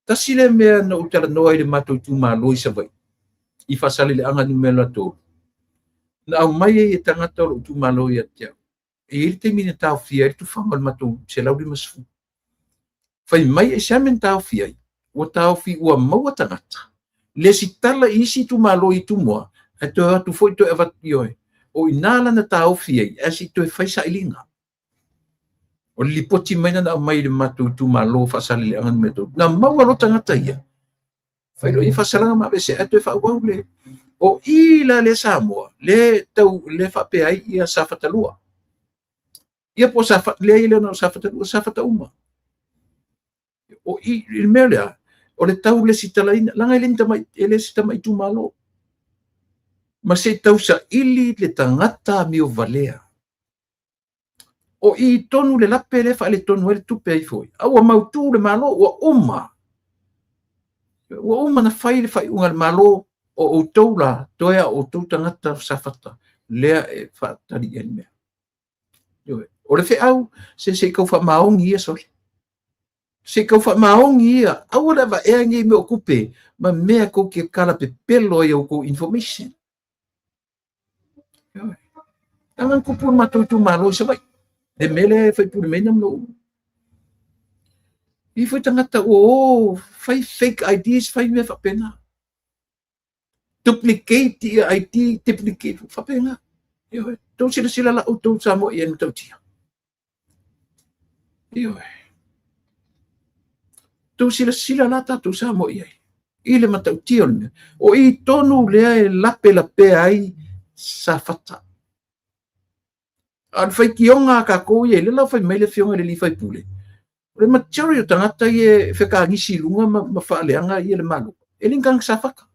Tasi le mea na ou talanoa i le matou itumalo i Savaii, i Faasaleleaga numera 3, na aumai ai e tagata o lou itumalo ia te au. E i ai le taimi na taofia ai le tufaga o le matou 150. Fai mai e se mea na taofi ai, ua taofi ua maua tagata. Le sitala i isi itumalo i Tumua, ae toe atu foi toe avatu i oe. O ina la na taofi ai, ae se i toe fai sailiga. O le lipoti mai na aumai i le matou itumalo Faasaleleaga numera 3. Na maua lo tagata ia. Fai lo ia faasalaga ma avese, ae toe faaauau le. O i la le Samoa, le tau le faapea ai ia Safata 2. Ia po Safata, le ia lea o Safata 2, Safata uma. O i le mea lea, o le tau le sitalaina, laga e le se tamai itumalo. Ma se tau saili le tagata amio valea. O i tonu le lape le faaletonu ai le tupe ai foi. A ua mautu le Malo, ua uma. Ua uma na fai le faaiuga a le Malo, o outou la, toe a outou tagata Safata, lea e faatali i ai le mea. O le feau, se i kau faamaoni ia sole. Se i kau faamaoni ia, aua le avaea nei mea o tupe, ma mea kou te kala pepelo ai au kou information. Tanga kupu le matou itumalo i Savaii. Le mea lea e faipule mai na manu. I foi tagata ua o, fai fake IDs, fai mea faapena. Duplicate ia ID, duplicate, faapena. Ioe, tou silasila la outou Samoa i ai matautia. Ioe. Tou silasila la tatou Samoa i ai. I le matautia o le mea. O i tonu lea e lape lapea ai Safata. A o le faitioga a tatou ia, le la fai mai le afioga i le alii faipule. O le majority o tagata ia e fekanisi i luga ma faaleaga ia le Malo. E le ni tagata Safata.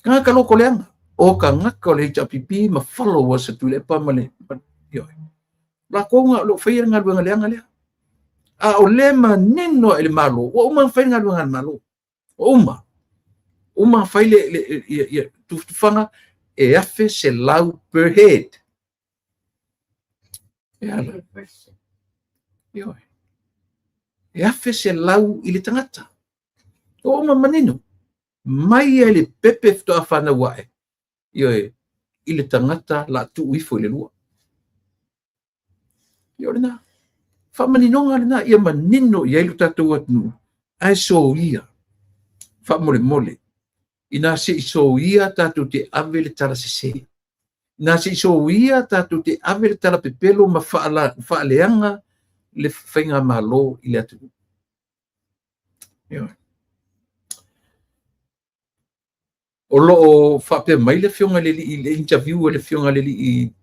Tagata loko leaga. O tagata o le HRPP ma followers a Tuilaepa ma le... Lakou nga o fai le galuega leaga lea. A o le manino i le Malo, ua uma na fai le galuega a le Malo. Ua uma. Uma na fai le tufaga e 1,100 per head. E ala. Ioe. E 1,100 i le tagata. Ua uma manino. Mai ai le pepe faatoa fanau ae. Ioe. I le tagata la tuu ifo i le lua. Ia o lena. Faamaninoga lena ia manino i ai lo tatou atunuu. Ae soia. Faamolemole. Ina se i soia tatou te ave le tala sese. Ina se i soia tatou te ave le tala pepelo ma faaleaga le faiga malo i le atunuu. Ioe. O loo faapea mai le afioga i le alii, le interview a le afioga i le alii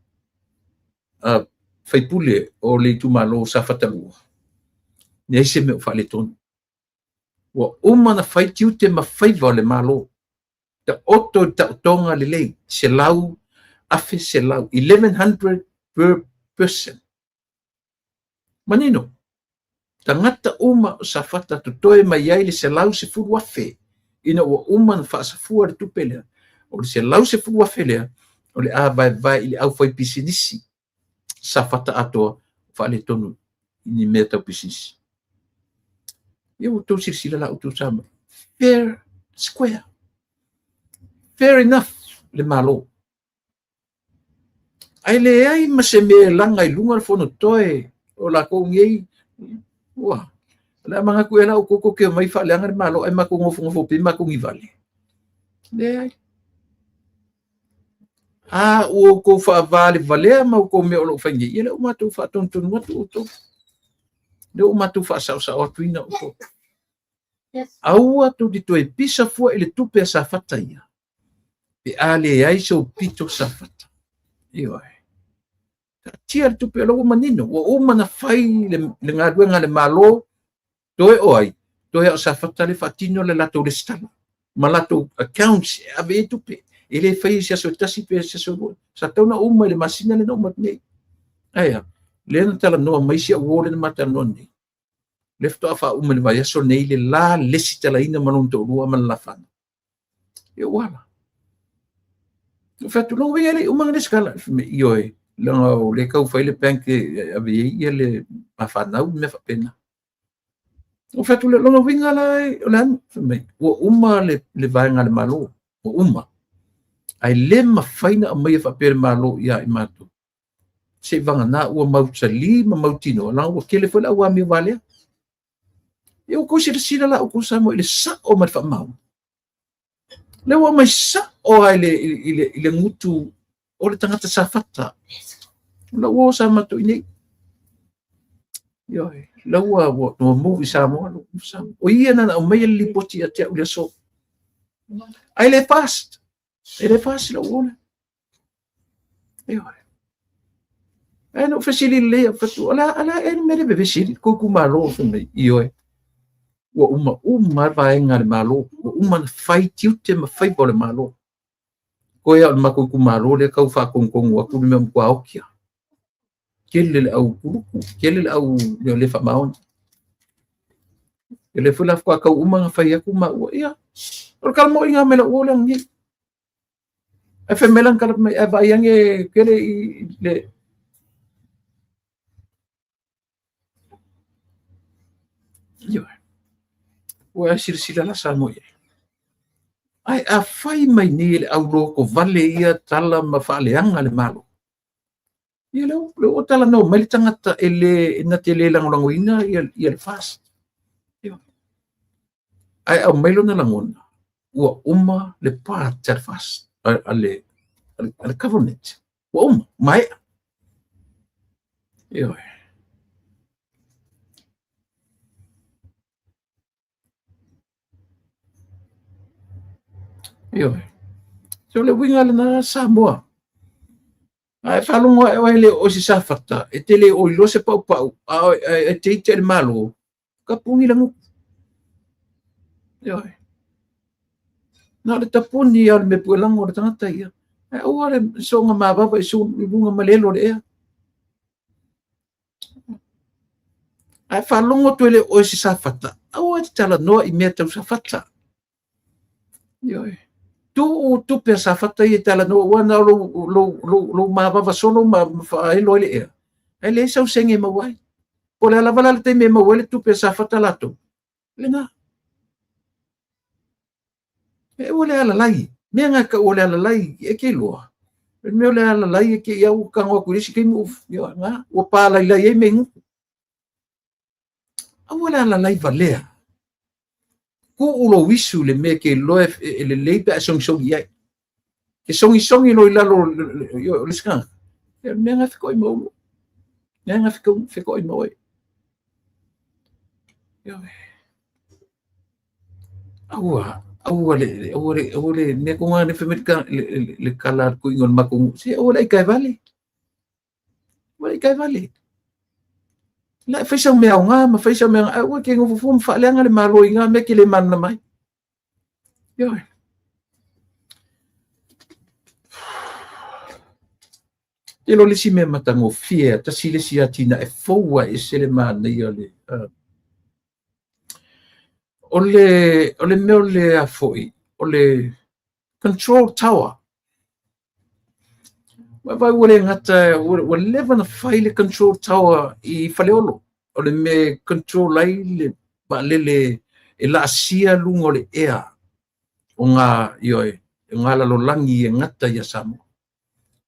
faipule o le itumalo Safata 2. Leai se mea o faaletonu. Ua uma na fai tiute ma faiva o le Malo. Taoto i taotoga lelei, 100, 1,100, 1,100 per person. Manino, tagata uma o Safata totoe mai ai le 110,000 ina ua uma na faasafua le tupe lea. O le 110,000 lea, o le a vaevae i le aufai pisinisi Safata atoa faaletonu i ni mea tau pisinisi. Ia ua outou silasila la outou Samoa. Fair square. Fair enough le Malo. Ae leai ma se mea e laga i luga le fono toe o lakou nei. Ua, o le a manatu ea la outou tou te omai faaleaga le Malo ae matou nofonofo pea matou nivale. Leai. A ua outou faavalevalea ma outou mea o lo o fai nei, ia lea ua matou faatonutonu atu outou. Lea ua matou faasaosao atuina outou. Aua tou te toe pisa fua i le tupe a Safata ia, pe a leai sou pito Safata. Ioe. Taatia le tupe o la ua manino, ua uma ona fai le galuega a le Malo, toe o ai, toe o Safata le faatino le latou lesitala ma latou accounts e ave i tupe. E le fai i se aso e tasi pe se aso e lua. Sa tatau ona uma i le masina lea na uma atu nei. Ae a, lea na talanoa mai si au uo lea na ma talanoa nei. Lea faatoa faauma i le vaiaso nei le la lesitalaina ma lona toalua ma le lafana. Ia ua ala. Ou fai atu, lona uiga e le i uma ona lesitala. Fai mai, ioe, leaga o lea e tau fai le bank e ave i ai ia le mafanau ma mea faapena. Ou fai atu, lona uiga la o le a? Fai mai, ua uma le vaega a le Malo, ua uma. Ae le mafai ona aumaia faapea e le Malo ia i matou. Se i vagana ua mausali ma mautinoa, leaga ua tele foi le au amio valea. Ia ua outou silasila la outou Samoa i le sao ma le faamaoni. Lea ua aumai sao lava i le gutu o le tagata Safata. O lau uo sa matou i inei. Ioe, la ua move i Samoa, ua move i Samoa. O ia na aumaia le lipoti ia te au i le aso. Ae le FAST. E le FAST lau uo lea. Ioe. Ae na ou fesili lelei au fai atu, o le a ea le mea lea e vevesi ai le tou itumalo? Fai mai, ioe, ua uma uma lava vaega a le Malo, ua uma ona fai tiute ma faiva o le Malo. Toe lava o le matou itumalo lea e tau faatonutonu atu le mea ua matua oti lava. Tele le au kuluku, tele le au le faamaoni. Ia lea foi la faatoa tau uma ona fai atu maua, ia, o le talamoiga mai lau uo lea ananei. Ae fai mai lana tala mai, ae vaai ane tele i le Ioe. Ua e silasila la Samoa i ai. Ae a fai mai nei e le aulotovale ia tala ma faaleaga le Malo, ia lea ua talanoa mai le tagata e le na te le lagolagoina ia le FAST. Ae aumai lona lagona, ua uma le part a le FAST, a le government. Ua uma, maea. Ioe. Ioe. So le uiga lena Samoa. A e faalogo ae oe e le o oe se Safata, e te le o iloa se paupau, a e te ita i le Malo, tapuni le gutu. Ioe. Na o le tapuni lava o le mea puelago o le tagata ia. Ae aua le soona mavava i i luga ma le elo o le ea. Ae faalogo atu e le o oe se Safata, aua e te talanoa i mea tau Safata. Ioe. Tuu tupe a Safata ia e talanoa ua na o lou mavava solo ma faaelo ai le ea. Ae leai sau sene e maua ai. Po o le a lava la le taimi e maua ai le tupe a Safata latou. Lena. E ua le alalai. Mea nga tau o le alalai e te iloa. O le mea o le alalai e te i au tago atu i le isi taimi ua palailai ai mea i gutu. Aua le alalai valea. Tuu lou isu i le mea e te iloa e lelei pe a e sogisogi i ai. Ke sogisogi loa i lalo o le isi tagata, ia o le mea lena e fetoai ma oulua. Mea lena e fetoai ma oe. Ioe. Aua, aua le, aua le, aua le, mea konga ne fai mai le tala a le tuiga o le matou nuu, se aua le aikae vale. Aua le aikae vale. La e fai sau mea aoga ma fai sau mea aoga, aua e te nofo fua ma faaleaga le Malo i ngā mea ke le malamalama ai. Ioe. Te iloa le isi mea matagofie, tasi le isi atinae fou a e ese le manaia o le o le mea o le a foi, o le control tower. Ua vaai ua le gata, ua leva ona fai le control tower i Faleolo. O le mea e control ai le Vaalele e laasia luga o le ea o ngā, ioe, o ngā lalolagi e gata ia Samoa.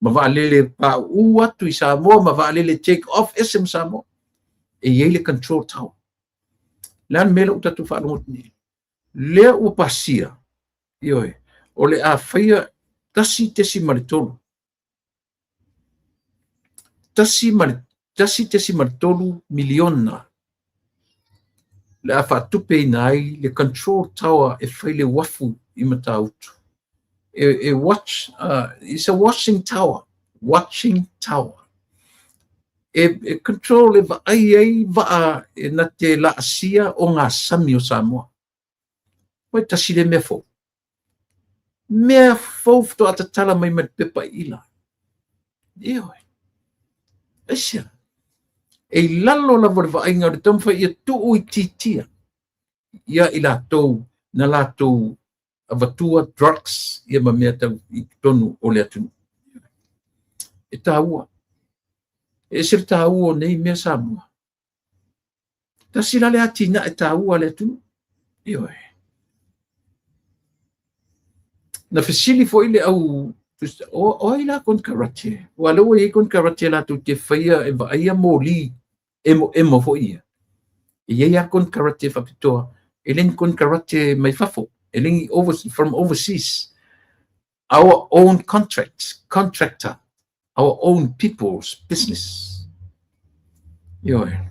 Ma vaalele pauu atu i Samoa ma vaalele take off ese ma Samoa. E i ai le control tower. Le a le mea lea ua tatou faalogo atu nei? Lea ua pasia, ioe, o le a faia 1.3. 1.3 miliona le a faatupeina ai le control tower e fai le uafu i Matautu. E watch, it's a watching tower, watching tower. E control e vaai ai vaa e na te laasia o ngā sami o Samoa. Oi tasi le mea fou. Mea fou faatoa tatala mai ma le pepa ila. Ioe. Aisea? E i lalo lava o le vaaiga o le taumafai ia tuu itiitia ia i latou na latou avatua drugs ia ma mea tau i totonu o le atunuu. E taua. E ese le taua o nei mea Samoa. Tasi la le atinae taua a le atunuu. Ioe. Na fesili foi le au o ai la konekarate? Aua o lea ua i ai konekarate latou te faia e vaaia moli emoemo foi ia. E i ai lava konekarate faapitoa, e le ni konekarate mai fafo, e le ni over, from overseas. Our own contract, contractor, our own people's business. Ioe.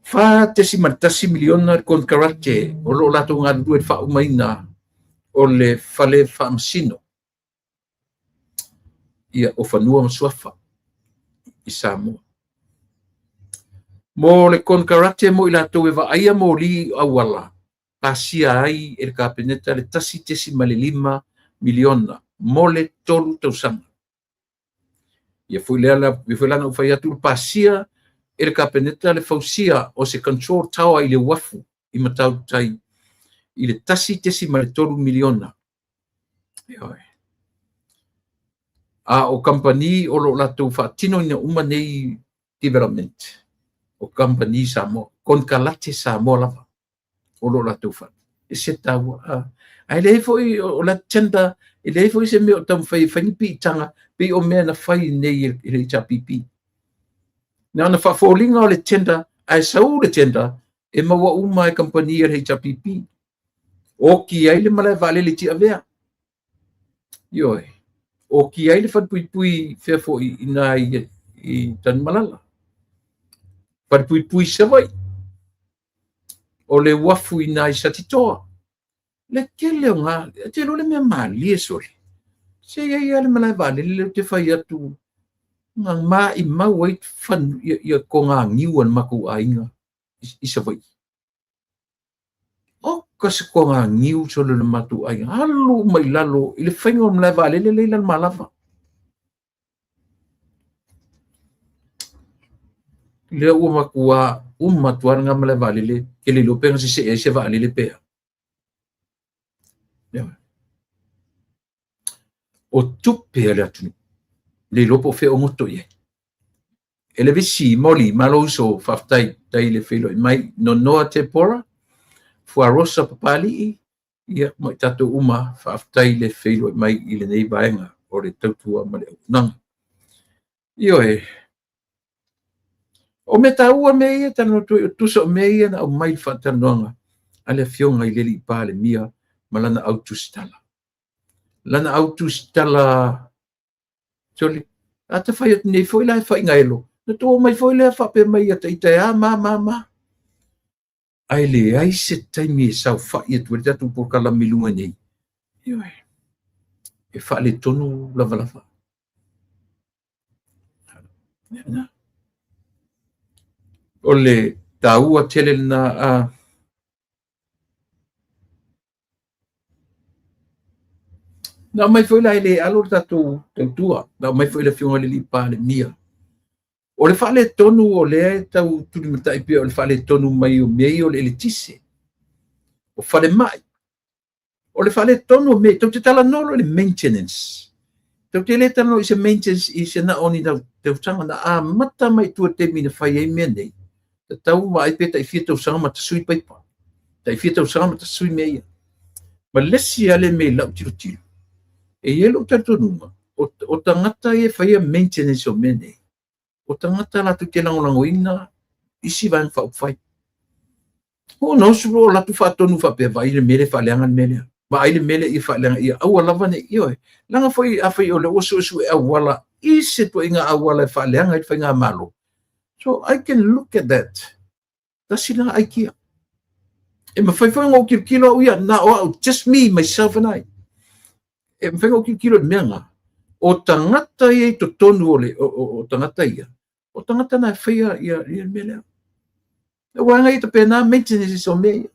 4.1 miliona le konekarate o lo o latou galulue i le faaumaina o le fale faamasino ia o fanua ma suafa i Samoa. Mo le konekarate mo i latou e vaaia moli auala, pasia ai e le Kapeneta le 1.5 miliona mo le 3 tausaga. Ia foi lea la, ia foi la na ou fai atu le pasia e le Kapeneta le fausia o se control tower i le uafu i Matautu-tai i le 1.3 miliona. Ioe. A o kamupani o lo o latou faatinoina uma nei development o kamupani Samoa, konekarate Samoa lava o lo o latou fa. E se taua. Ae leai foi o la tender, e leai foi se mea o taumafai e fai ni piitaga pei o mea na fai nei e le HRPP. Na ona faafoliga o le tender, ae sau le tender, e maua uma e kamupani a le HRPP. Oki ai le malae vaalele i Tiavea. Ioe. Oki ai le falepuipui fea foi i nā i Tanumalala. Falepuipui Savaii. O le uafu i nā i Satitoa. Le tele o ngā, e te iloa le mea malie sole. Se i ai lava le malae vaalele lea ou te fai atu, na maimau ai fan, ia, ia toganiu a le matou aiga i Savaii. Oka se toganiu sole o le matou aiga, alu uma i lalo i le faiga o le malae vaalele lea i Lalomalava. Lea ua matua uma atu lava lena malae vaalele, ke le iloa pe na sesee ai se vaalele pe a. O tupe a le atunuu, le iloa po o fea o goto i ai. E le visi, moli, malo uso, faafetai, tai le feiloai mai, Nonoa Tepora, Fuarosa Papali'i, ia ma i tatou uma, faafetai le feiloai mai i lenei vaega o le tautua ma le auaunaga. Ioe, o mea taua mea ia e talanoa atu ai, o tusa o mea ia na aumai i le faatalanoaga a le Afioga i le Alii Palemia ma lana autusitala. Lana autusitala, sole, a ta fai atu nei foi la e faigaelo, na tuu mai foi lea faapea mai ia ita e a ma ma ma. Ae leai se taimi e saofai atu ai le tatou polokalame i luga nei. Ioe, e faaletonu lavalava. O le taua tele lena a Na aumai foi la e le alo le tatou tautua, na aumai foi le Afioga i le Alii Palemia. O le faaletonu o lea e tau tulimatai pea o le faaletonu mai o mea ia o le eletise, o falemai. O le faaletonu o mea, tou te talanoa loa i le maintenance. Tou te le talanoa i se maintenance i se na o ni tausaga na amata mai i tua i le taimi na fai ai mea nei. Tatau vaai pe tai fia tausaga ma tasui paipa. Tai fia tausaga ma tasui mea ia. Ma le isi lava le mea i lau tilotilo, e i ai lou talitonuga, o tagata ia e faia maintenance o mea nei, o tagata latou te lagolagoina isi vaega faaupufai. Who knows, o latou faatonu faapea, vaai le mea lea e faaleaga le mea lea. Vaai le mea lea ia faaleaga, ia aua lava ne i, ioe. Leaga foi afai o lea ua suesue auala i se ituaiga auala e faaleaga ai le faigamalo. So I can look at that. Tasi lena aikia. E mafai foi ona ou tilotilo au ia, na o au, just me, myself and I. E mafai ona ou tilotilo i le mea lena. O tagata ia i totonu o le, o tagata ia, o tagata na e faia ia le mea lea. Aua ia tapena maintenance o mea ia.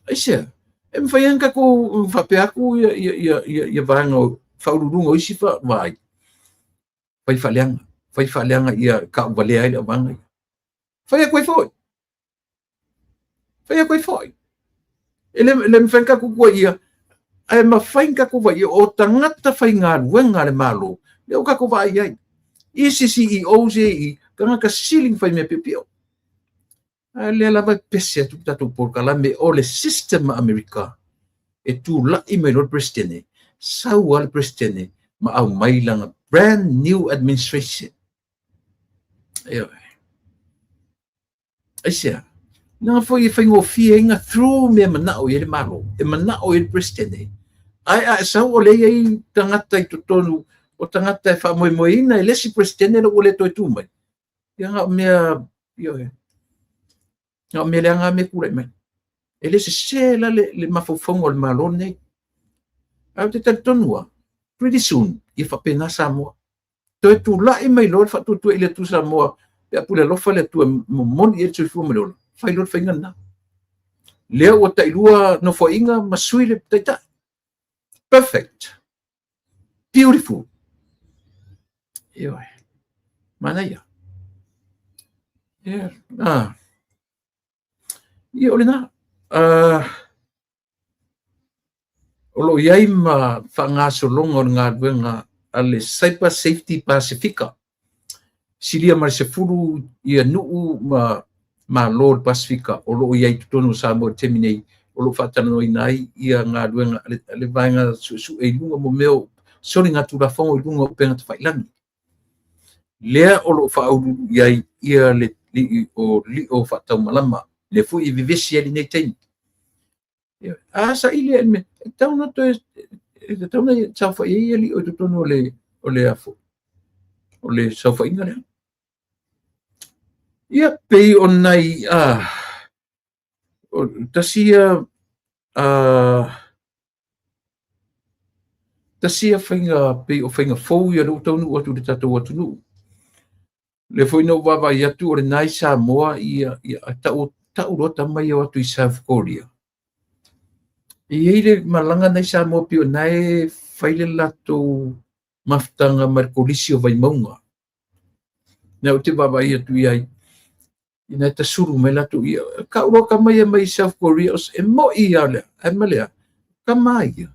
Aisea? E mafai ai ona tatou faapea atu ia vaega o faauluuluga o isi vaai. Fai faaleaga, fai faaleaga ia tauvalea ai le auvaega ia. Fai atu ai foi. Fai atu ai foi. E le mafai ona tatou tuuaia, ae mafai ona tatou vaai o tagata faigaluega a le Malo, lea ua tatou vaai ai. Isi CEOs ia i tagata sili na fai mea piopio. Ae lea lava e pese atu le tatou polokalame o le system a Amerika e tulai mai loa le Peresetene, sau lava le Peresetene ma aumai lana brand new administration. Ioe. Aisea? Leaga foi e faigofie ai na through mea e manao i ai le Malo, e manao i ai le Peresetene, ae a e sau o lea e i ai tagata i totonu o tagata e faamoemoeina e le isi Peresetene lea ua le toe tu mai, ia na o mea, ioe, na o mea leaga lava mea e tulai mai. E le sese la le mafaufauga o le Malo lenei. Ae ou te talitonu lava, pretty soon, ia faapena Samoa. Toe tulai mai loa le faatuatua i le Atua Samoa, pe a pule alofa le Atua e momoli i ai le soifua ma le ola, fai loa le faiga lena. Lea ua tailua nofoaiga ma sui le taitai. Perfect. Beautiful. Ioe. Manaia. Yeah. Ah. Ia, o lena. O lo o i ai ma faagasologa o le galuega a le Cyber Safety Pasifika. Silia ma le 10 ia nuu ma malo o le Pasifika o lo o i ai i totonu o Samoa i le taimi nei, o lo o faatalanoaina ai ia galuega a le vaega suesue i luga mo mea o soligatulafono i luga o upega tafailagi. Lea o lo o faauluulu i ai ia le o lio faataumalama, lea foi e vevesi ai lenei taimi. A saili e le e tatau ona toe e tatau ona saofai ai ia lio i totonu o le o le afo o le saofaiga lea. Ia pei o nai a o tasi ia a tasi ia faiga pei o faiga fou ia lea ua taunuu atu i le tatou atunuu. Lea foi na ou vaavaai atu o lena i Samoa ia, ia tau, tau loa tama ia o atu i South Korea. E i ai le malaga na i Samoa pei o na e fai le latou mafutaga ma le Kolisi o Vaimauga. Na ou te vaavaai atu i ai, ina e tasulu mai latou ia, kau loa tama ia mai South Korea, e moi ia lea, ae ma lea, tama ia,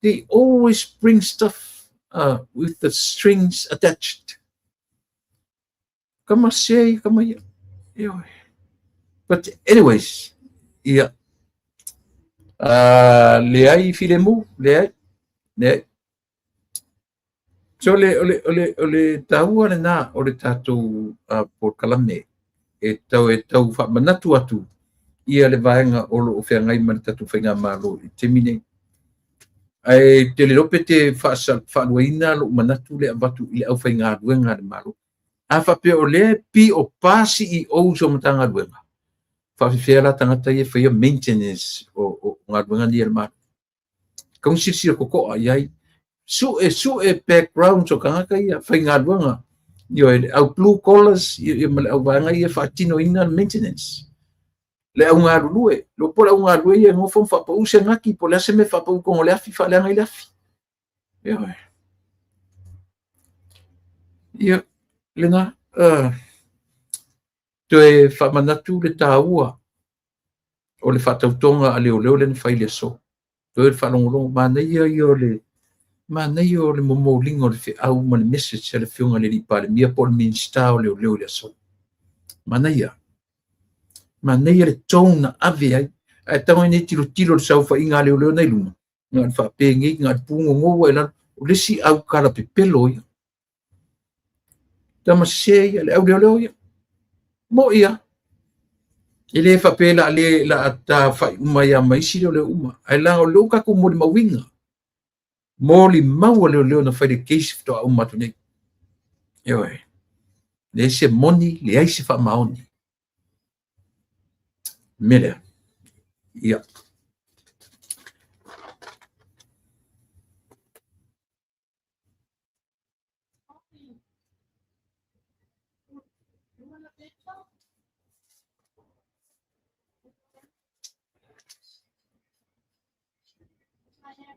they always bring stuff with the strings attached. Kama se, kama ia. Ioe. But anyways, ia. Leai filemu, leai, leai. So le, o le, o le, o le taua lena o le tatou polokalame e tau, e tau faamanatu atu ia le vaega o lo o feagai ma le tatou faigamalo i le taimi nei. Ae te le iloa pe te faaluaina lou manatu lea avatu i le aufaigaluega a le Malo. A faapea o lea e pi o pa CEOs o Matagaluega, faafefea la tagata ia e faia maintenance o galuega nei a le Malo. Tatau ona silasila totoa i ai. Sue, sue backgrounds o tagata ia, faigaluega, ioe, le au blue collars ia ma le au vaega ia e faatinoina le maintenance. Le au galulue, le po le au galulue ia e nofo ma faapau se gaki po o le a se mea e faapau i totonu o le afi, faaleaga ai le afi. Ioe. Ia, lena, toe faamanatu le taua o le faatautoga a leoleo lea na fai i le aso. Toe le faalogologo, manaia ia o le manaia o le momoliga o le feau ma le message a le Afioga i le Alii Palemia po o le Minisita o Leoleo i le aso. Manaia. Manaia le tone na ave ai. Ae tago nei tilotilo le saofaiga a leoleo na i luga, na o le faapenei, na o le pugogou ai lalo. O le isi aukala pepelo ia. Tama sese ia, le au leoleo ia. Mo'i lava. E le faapea la le la taofai uma ia ma isi leoleo uma. Ae leaga o lea ua tatou molimauina. Molimau a leoleo na fai le case faatoa uma atu nei. Ioe. Leai se moni, leai se faamaoni. Mea lea. Ia.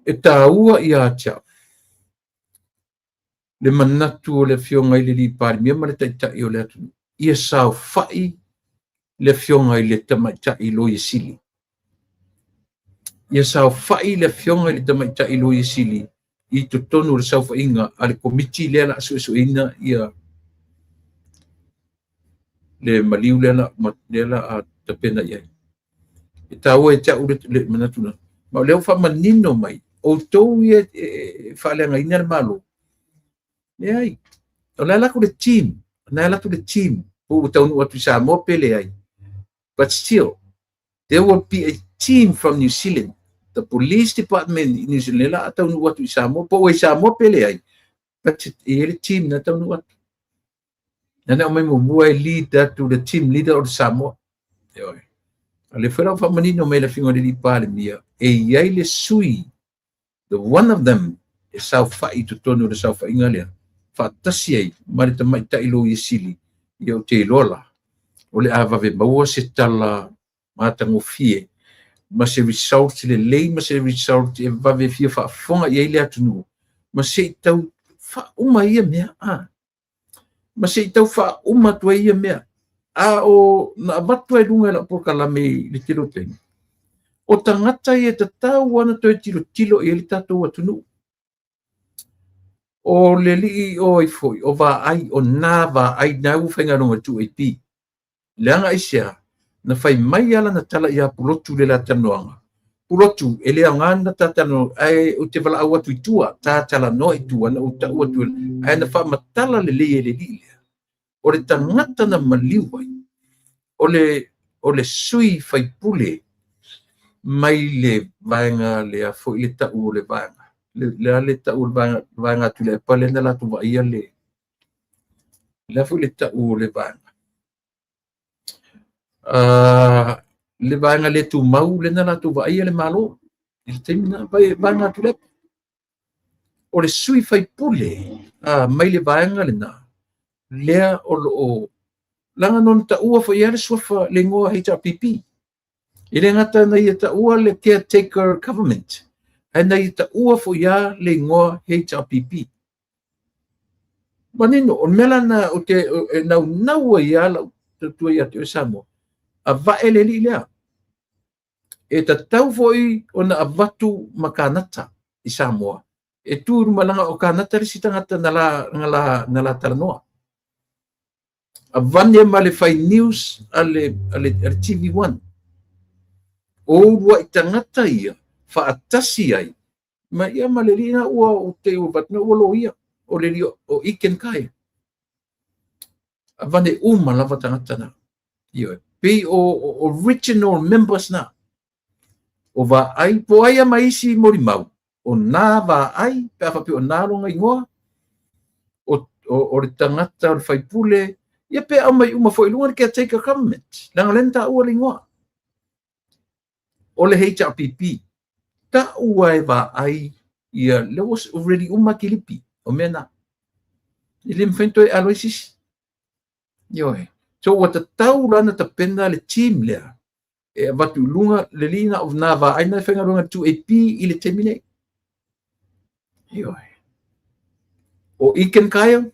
E taua ia te au le manatu o le Afioga i le alii Palemia ma le Taitai o le atunuu, ia saofai le Afioga i le Tamaitai Loia Sili. Ia saofai le Afioga i le Tamaitai Loia Sili i totonu o le saofaiga a le Komiti lea la suesueina ia le maliu lea la lea la tapena i ai. E taua ia te au le manatu lena. Ma o lea ua faamanino mai, outou ia e faaleagaina le Malo, leai, o le ala atu le team, na ala atu le team, po ua taunuu atu i Samoa pe leai. But still, there will be a team from New Zealand, the police department in New Zealand, la taunuu atu i Samoa, po ua i Samoa pe leai, but e i ai le team na taunuu atu. Na na aumai muamua e lead atu le team leader o le Samoa. Ioe. A lea foi la ua faamanino mai le Afioga i le alii Palemia, e i ai le sui, the one of them, e saofai i totonu o le saofaiga lea, faatasi ai ma le tamaitai Loia Sili, ia ou te iloa la, o le a vave maua se tala matagofie ma se result lelei ma se result e vave fia faafofoga i ai le atunuu, ma se i tau faauma ia mea, a ma se i tau faauma atu ai ia mea. A o na avatu ai luga e lau polokalame i le tele o taimi, o tagata ia e tatau ona toe tilotilo i ai le tatou atunuu. O le alii o ai foi, o Vaai, o na Vaai na ua faigaluega i le 2AP. Leaga aisea, na fai mai lava lana tala ia Pulotu le la talanoaga. Pulotu, e le aoga na ta talanoa, ae ou te valaau atu i tua, ta talanoa i tua, na ou tau atu, ae na faamatala lelei e le alii lea. O le tagata na maliu ai, o le sui faipule mai le vaega lea foi le tau o le vaega. Le le tau o le vaega, vaega Tuilaepa lea na latou vaaia le, lea foi le tau o le vaega. Le vaega le tumau lea na latou vaaia le Malo i le taimi na vaega Tuilaepa. O le sui faipule mai le vaega lena, lea o loo leaga na taua foi ia le suafa le igoa HRPP. E le gata na ia taua le caretaker government, ae na ia taua foi ia le igoa HRPP. Manino, o le mea lana o te e naunau ai ia lau tautua ia te oe Samoa, avae le alii lea. E tatau foi ona avatu ma Kanata i Samoa. E tu i luma leaga o Kanata le isi tagata na la talanoa. Avane ma le fai news a le TV1. O uluai tagata ia faatasi ai ma ia ma le alii na ua o te ua vatuna ua loia o le alii o Iken Kai. Avane uma lava tagata na. Ioe. Pei o original members na. O Vaai, po ai a mai isi molimau, o nā Vaai, pe a faapea o nā longa igoa, o le tagata o le faipule, ia pe au mai uma foi luga le caretaker government, leaga lea na taua le igoa. O le HRPP, taua e Vaai, ia lea ua already uma kilipi, o mea na. E le mafai ona toe alo ai se isi. Ioe. So ua tatau la na tapena le team lea, e avatu i luga le alii na o nā Vaai na e faigaluega i le 2AP i le taimi nei. Ioe. O Iken Kyle,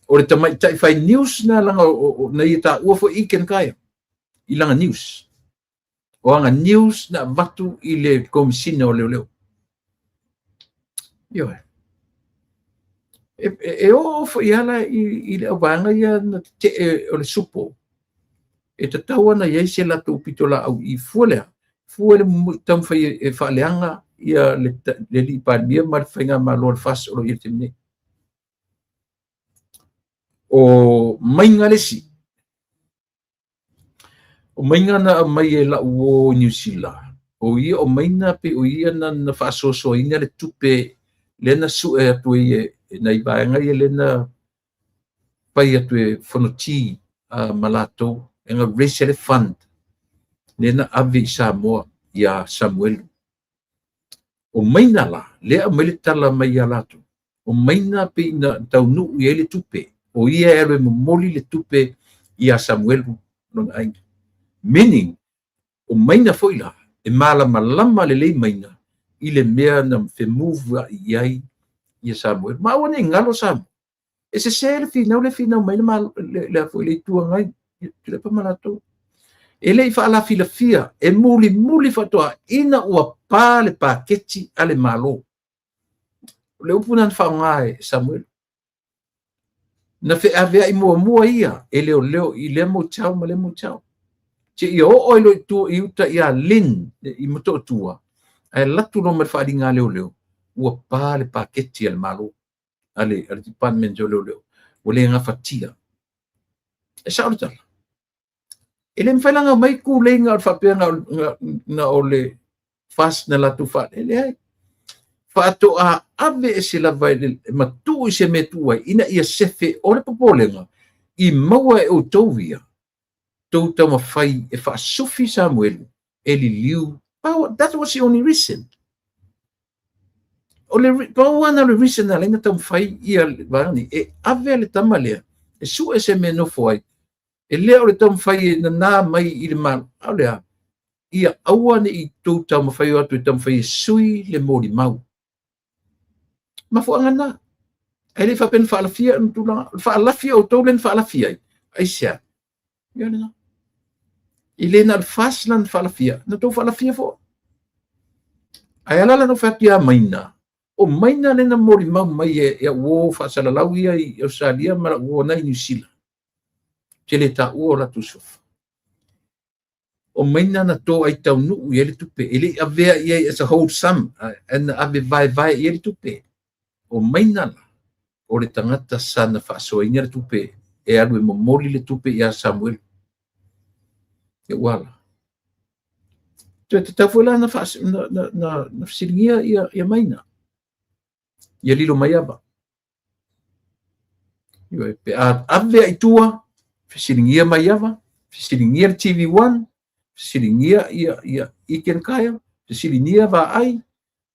o le tamaitai fai news na langa na ia taua foi Iken Kyle i langa news. O anga news na avatu i le komisina o leoleo. Ioe. E o foi ala i le auvaega ia na tetee o le supo. E tatau ona i ai se latou pitolaau i fua lea, fua i le taumafai e faaleaga ia le alii Palemia ma le faigamalo a le FAST o lo o i ai i le taimi nei. O maiga le isi. O maiga na aumai e lau uo i Niu Sila, o ia o Maina pei o ia na faasoasoaina le tupe lea na sue atu ai e nai vaega ia lea na fai atu e Fonoti ma latou, e na raise le fund lea na ave i Samoa ia Samuelu. O Maina la, lea aumai le tala mai ia latou, o Maina pei na taunuu i ai le tupe, o ia e alu e momoli le tupe ia Samuelu lona aiga. Meaning, o Maina foi la, e malamalama lelei Maina i le mea na femuvuai i ai ia Samuelu. Ma aua ne i galo Samoa, e sese le finau le finau mai le foi le Itu Agai, Tuilaepa ma latou. E le i faalafilafia, e mulimuli faatoa ina ua pa le paketi a le Malo. O le upu na faaaoga e Samuelu. Na feaveai muamua ia e leoleo i lea motel ma lea motel. Seia oo ai loa i tua i uta ia Lynn i Motootua, ae alu atu loa ma le faaaliga a leoleo, ua pa le paketi a le Malo, a le Department o Leoleo, ua le gafatia. E sao le tala. E le mafai la ona aumai tulei na o le faapea na o le FAST na latou e leai. Faatoa ave ese lava ma tuu i se mea tuu ai, ina ia sefe o le popolega i maua e outou ia, tou taumafai e faasufi Samuelu e liliu. That was the only reason. O le pau lava o le reason na ala ai ona taumafai ia vaega nei, e ave le tama lea, e sue se mea e nofo ai, e le o le taumafai e nana mai i le Malo, a o le a? Ia aua ne i tou taumafai atu e taumafai e sui le molimau. Mafuaaga na. Ae le i faapea na faalafia ona tulaga. O le faalafia outou lea na faalafia ai. Aisea? Ia lena. E le na o le FAST la na faalafia, na tou faalafia foi. Ae ala la na ou fai atu ia Maina, o Maina lea na molimau mai e au uo faasalalau ia i Ausetalia ma lau uo na i Niu Sila. Ou te le taua o latou suafa. O Maina na toai taunuu i ai le tupe, e le i avea i ai as a whole sum, ae na ave vaevae i ai le tupe. O Maina la, o le tagata sa na faasoaina le tupe, e alu e momoli le tupe ia Samuelu. Ia ua ala. Toe tatau foi la na fesiligia ia Maina, ia lilo mai ava. Pe a ave i tua, fesiligia mai ava, fesiligia le TV1, fesiligia ia Ike Kyle, fesiligia Vaai,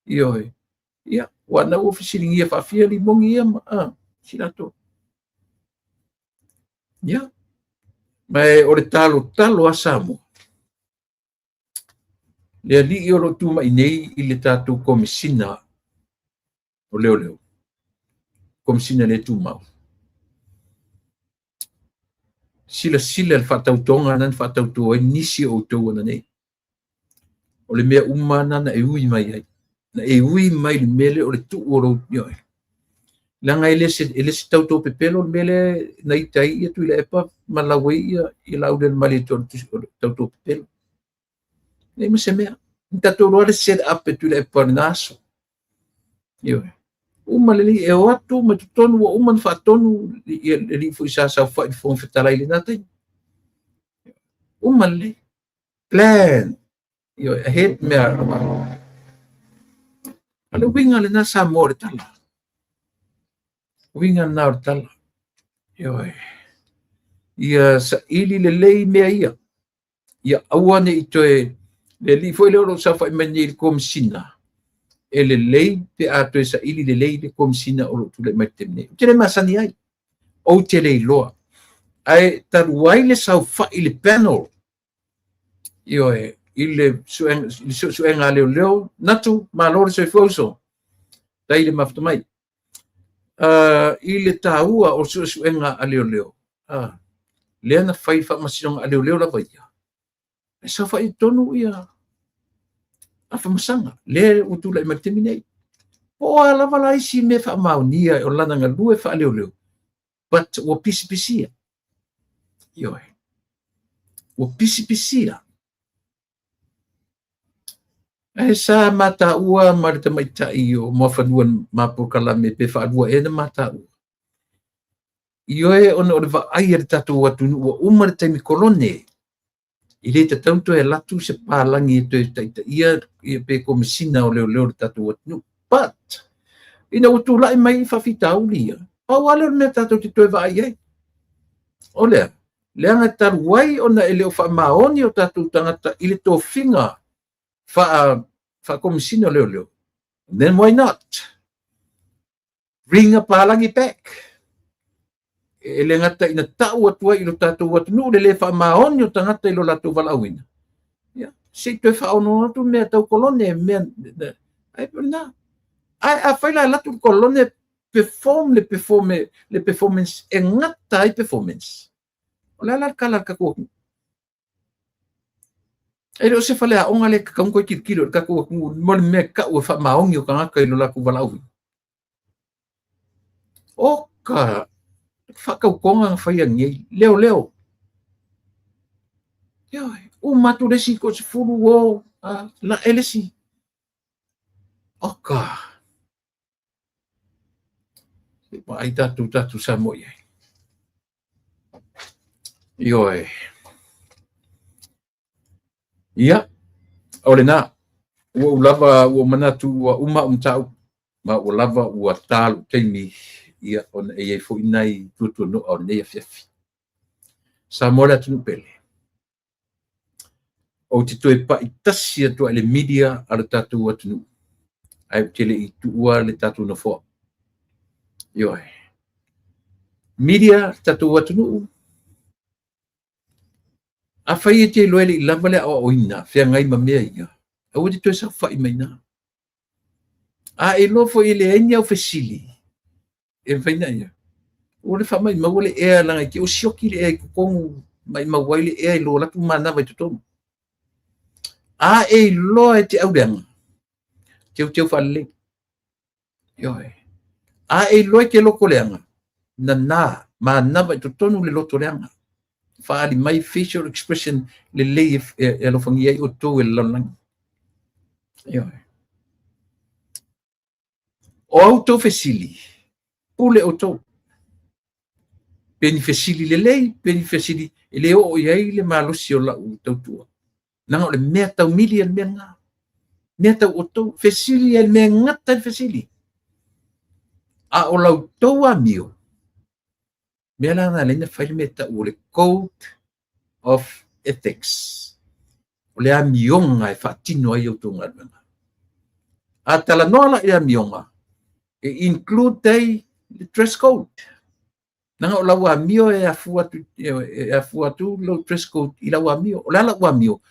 ia, ua na ua fesiligia faafia limogi ia, si latou. Ia, ma o le talo talo a Samoa. Le alii o lo tumai nei i le tatou komisina o leoleo, komisina le tumau. Silasila le faatautoga na faatauto ai nisi o outou ana nei. O le mea uma na e ui mai ai. Na e ui mai le mea lea o le tuu o lou ioe. Leaga e le se tauto pepelo le mea lea na ita ai ia Tuilaepa ma lau ai ia Laaulialemalietoa o le tauto pepelo. Nei ma se mea. Na tatou loa le set up e Tuilaepa lena aso. Ioe. Uma lelei e o atu ma totonu ua uma na faatonu ia le alii foi sa saofai i le Fofoga Fetalai lena taimi. Uma lelei. Plan. Ioe, ahead mea. A le uiga lena Samoa o le tala. Uiga lena o le tala. Ioe. Ia saili lelei mea ia. Ia aua ne i toe le alii foi lea o lo o saofai mai nei i le komisina, e lelei pe a toe saili lelei le komisina o lo o tulai mai le taimi nei. Ou te le masani ai, ou te le iloa. Ae talu ai le saofai i le panel, ioe, i le suesuega a leoleo, Natu, malo le soifua uso, tai le mafuta mai. I le taua o suesuega a leoleo, lea na fai faamasinoga a leoleo lava ia, e saofai i totonu ia Afamasaga, lea ua tulai mai le taimi nei. Po o a lava la isi mea faamaonia o lana galue faaleoleo, but ua pisipisia. Ioe. Ua pisipisia. Ae sa mataua ma le tamaitai o Muafanua ma polokalame pe faalua ea na mataua. Ioe ona o le vaai a le tatou atunuu ua uma le taimi kolone, e le tatau ona toe alu atu se palagi e toe taitaia pe komesina o leoleo o le tatou atunuu. But, ina ua tulai mai faafitauli ia, pau lava lea o le mea tatou te toe vaai i ai. O lea, leaga talu ai ona e le o faamaoni o tatou tagata i le tofiga faa-komesina o leoleo, then why not bring a palagi back? E le gata ina tau atu ai i lo tatou atunuu le le faamaoni o tagata i lo latou valaauina, ia, se i toe faaono atu mea tau kolone, mea, ai na. Ae afai la alu atu le kolone perform le performance e gata ai performance, o le a la le tala a le tatou atunuu? E le o se faleaoga le tatau ona toe tilotilo i le tatou atunuu mo le mea e tau e faamaoni o tagata i lo latou valaauina. O ka faatautoga na faia nei, leoleo. Ioe, uma atu le isi toasefulu o lae le isi. O ka se i vaai tatou tatou Samoa i ai. Ioe. Ia, o lena. Ua ou lava, ua ou manatu ua uma au mataupu, ma ua lava ua ta lou taimi, ia, ona e i ai foi nai tuatuanoa o lenei afiafi. Samoa le atunuu pele. Ou te toe pai tasi atu ai i le media a le tatou atunuu, ae ou te le i tuua le tatou nofoa. Ioe. Media le tatou atunuu, afai e te iloa e le i lava le aoaoina feagai ma mea ia, aua te toe saofai mai i ina. A e iloa foi e leai ni au fesili e mafai ona ia, ua le faamaimaua le ea leaga e te o sioki le ea i totonu, maimau ai le ea i lo latou manava i totonu. A e iloa e te auleaga, teuteu faalelei. Ioe. A e iloa e te loto leaga, nana, manava i totonu le loto leaga. Faaali mai facial expression lelei e alofagia ai outou e le lalolagi. Ioe. O a outou fesili, pule outou. Pe ni fesili lelei, pe ni fesili e le oo i ai le malosi o lau tautua. Leaga o le mea tau mili le mea lena. Mea tau outou, fesili ai le mea e gata ai le fesili. A o la outou amio, mea la na ala ai ona fai le mea e tau o le Code of Ethics. O le amioga e faatino ai outou galuega. A talanoa la i le amioga, e include ai le dress code. Leaga o lau amio e afua atu, e afua atu lau dress code i lau amio. O le a lau amio?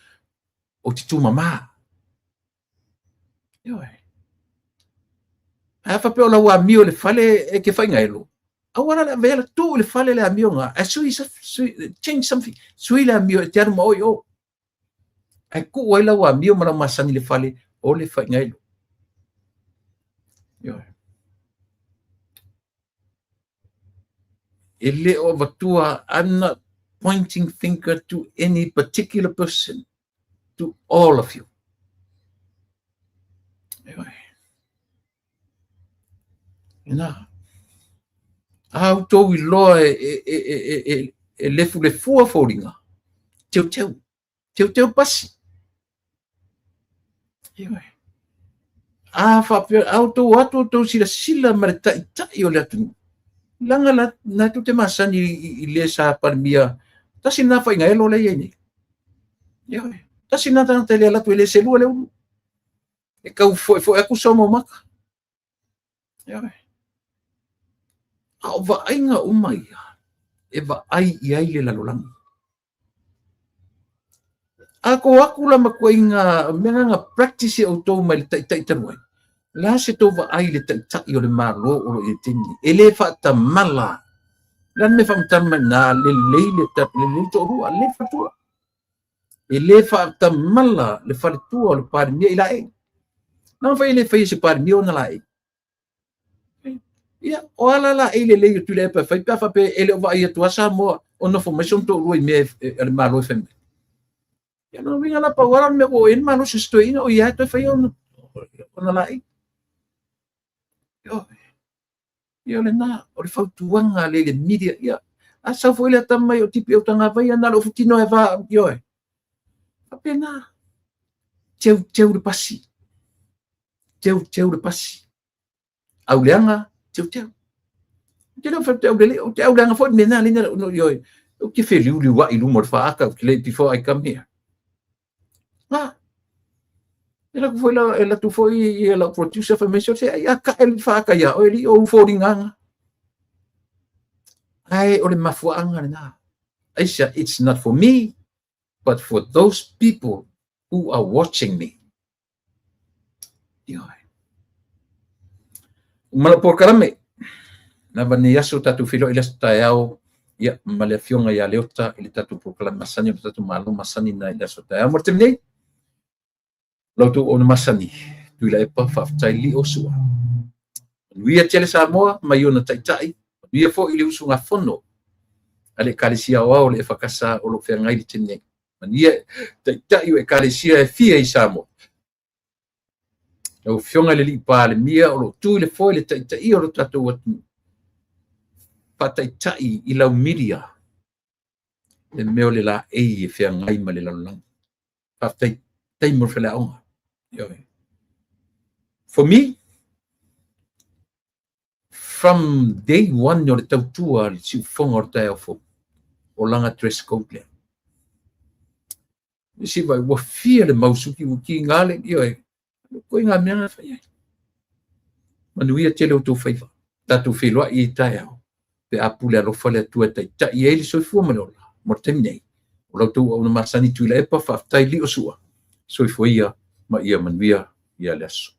Ou te tumama. Ioe. Ae a faapea o lau amio i le fale e te faigaelo, aua la le avea la tuu i le fale le amio lena, ae sui, sui, change something, sui le amio e te alu ma oe i o. Ae tuu ai lau amio ma lau masani i le fale o le faigaelo. Ioe. E le o avatua, I'm not pointing finger to any particular person, to all of you. Ioe. Ina. A outou iloa e lefulefua foliga, teuteu. Teuteu pasi. Ioe. A faapea, a outou o atu outou silasila ma le taitai o le atunuu, leaga la, na tou te masani i le sa Palemia, tasi lena faigaelo lea e i ai nei. Ioe. Tasi lena tagata e le alu atu e le selua le ulu. E tau foefoe atu soma o maka. Ioe. A o vaaiga uma ia, e vaai i ai le lalolagi. A tou o atu la ma ituaiga mea na na practice e outou mai le taitai talu ai, o le a se tou vaai i le taitai o le Malo o lo o i ai i le taimi lenei? E le faatamala. O le a le mea faamatala mai i ina, lelei le toalua, lelei le faletua. E le faatamala le faletua o le Palemia i laei. Leaga foi e le faia e se Palemia ona laei. Ia, o a la laei lelei o Tuilaepa e fai pe a faapea e le o vaai atu lava Samoa o nofo mai sona toalua i mea a le Malo e fai mai. Ia lona uiga la pau lava le mea ua oo i ai le malosi o si toeaina o ia lava e toe faia ona laei. Ia o lena, o le fautuaga lea i le media. Ia, a sau foi le atamai o Tipi Autagavaia na o le ofutino e va, ioe. Faapena. Teuteu le pasi. Teuteu le pasi. Auleaga, teuteu. Ou te le o fai atu aulelei, ou te auleaga foi le mea na lena, ioe. Ou te feliuliuai i luma o le faata, ou te le before I come here. Na. E alu foi la, e alu atu foi ia lau producer fai mai, se ai a tae le faata ia oe, li o foliga na. Ae o le mafuaaga lena. Aisha, it's not for me, but for those people who are watching me. Ioe. Uma lau polokalame. Lava nei aso tatou feiloai i le aso taeao, ia, ma le afioga ia Leota i le tatou polokalame masani o le tatou Malo masani na i le aso taeao. Mo le taimi nei, o la outou auauna masani, Tuilaepa, faafetai Lio Sua. Manuia tele Samoa mai ona taitai, manuia foi i le usugafono a le Ekalesia Aoao o le EFKS o lo o feagai i le taimi nei. Manuia taitai o Ekalesia e fia i Samoa. Lau Afioga i le Alii Palemia o lo o tu i le foe le taitaia o lo tatou atunuu, faataitai i lau media le mea o le laei e feagai ma le lalolagi. Faafetai mo le faleaoga. Ioe. For me, from day one o le tautua le siufofoga o le taeao fou, o lana dress code lea. Isi vai ua fia le mau suki ua kiga le, ioe, koe ngā mea na fai ai. Manuia tele o outou faiva. Tatou feiloai i taeao pe a pule alofa le Atua e taitai ai le soifua ma le ola. Mo le taimi nei, o la outou auauna masani Tuilaepa, faafetai Lio Sua. Soifua ia ma ia manuia ia le aso.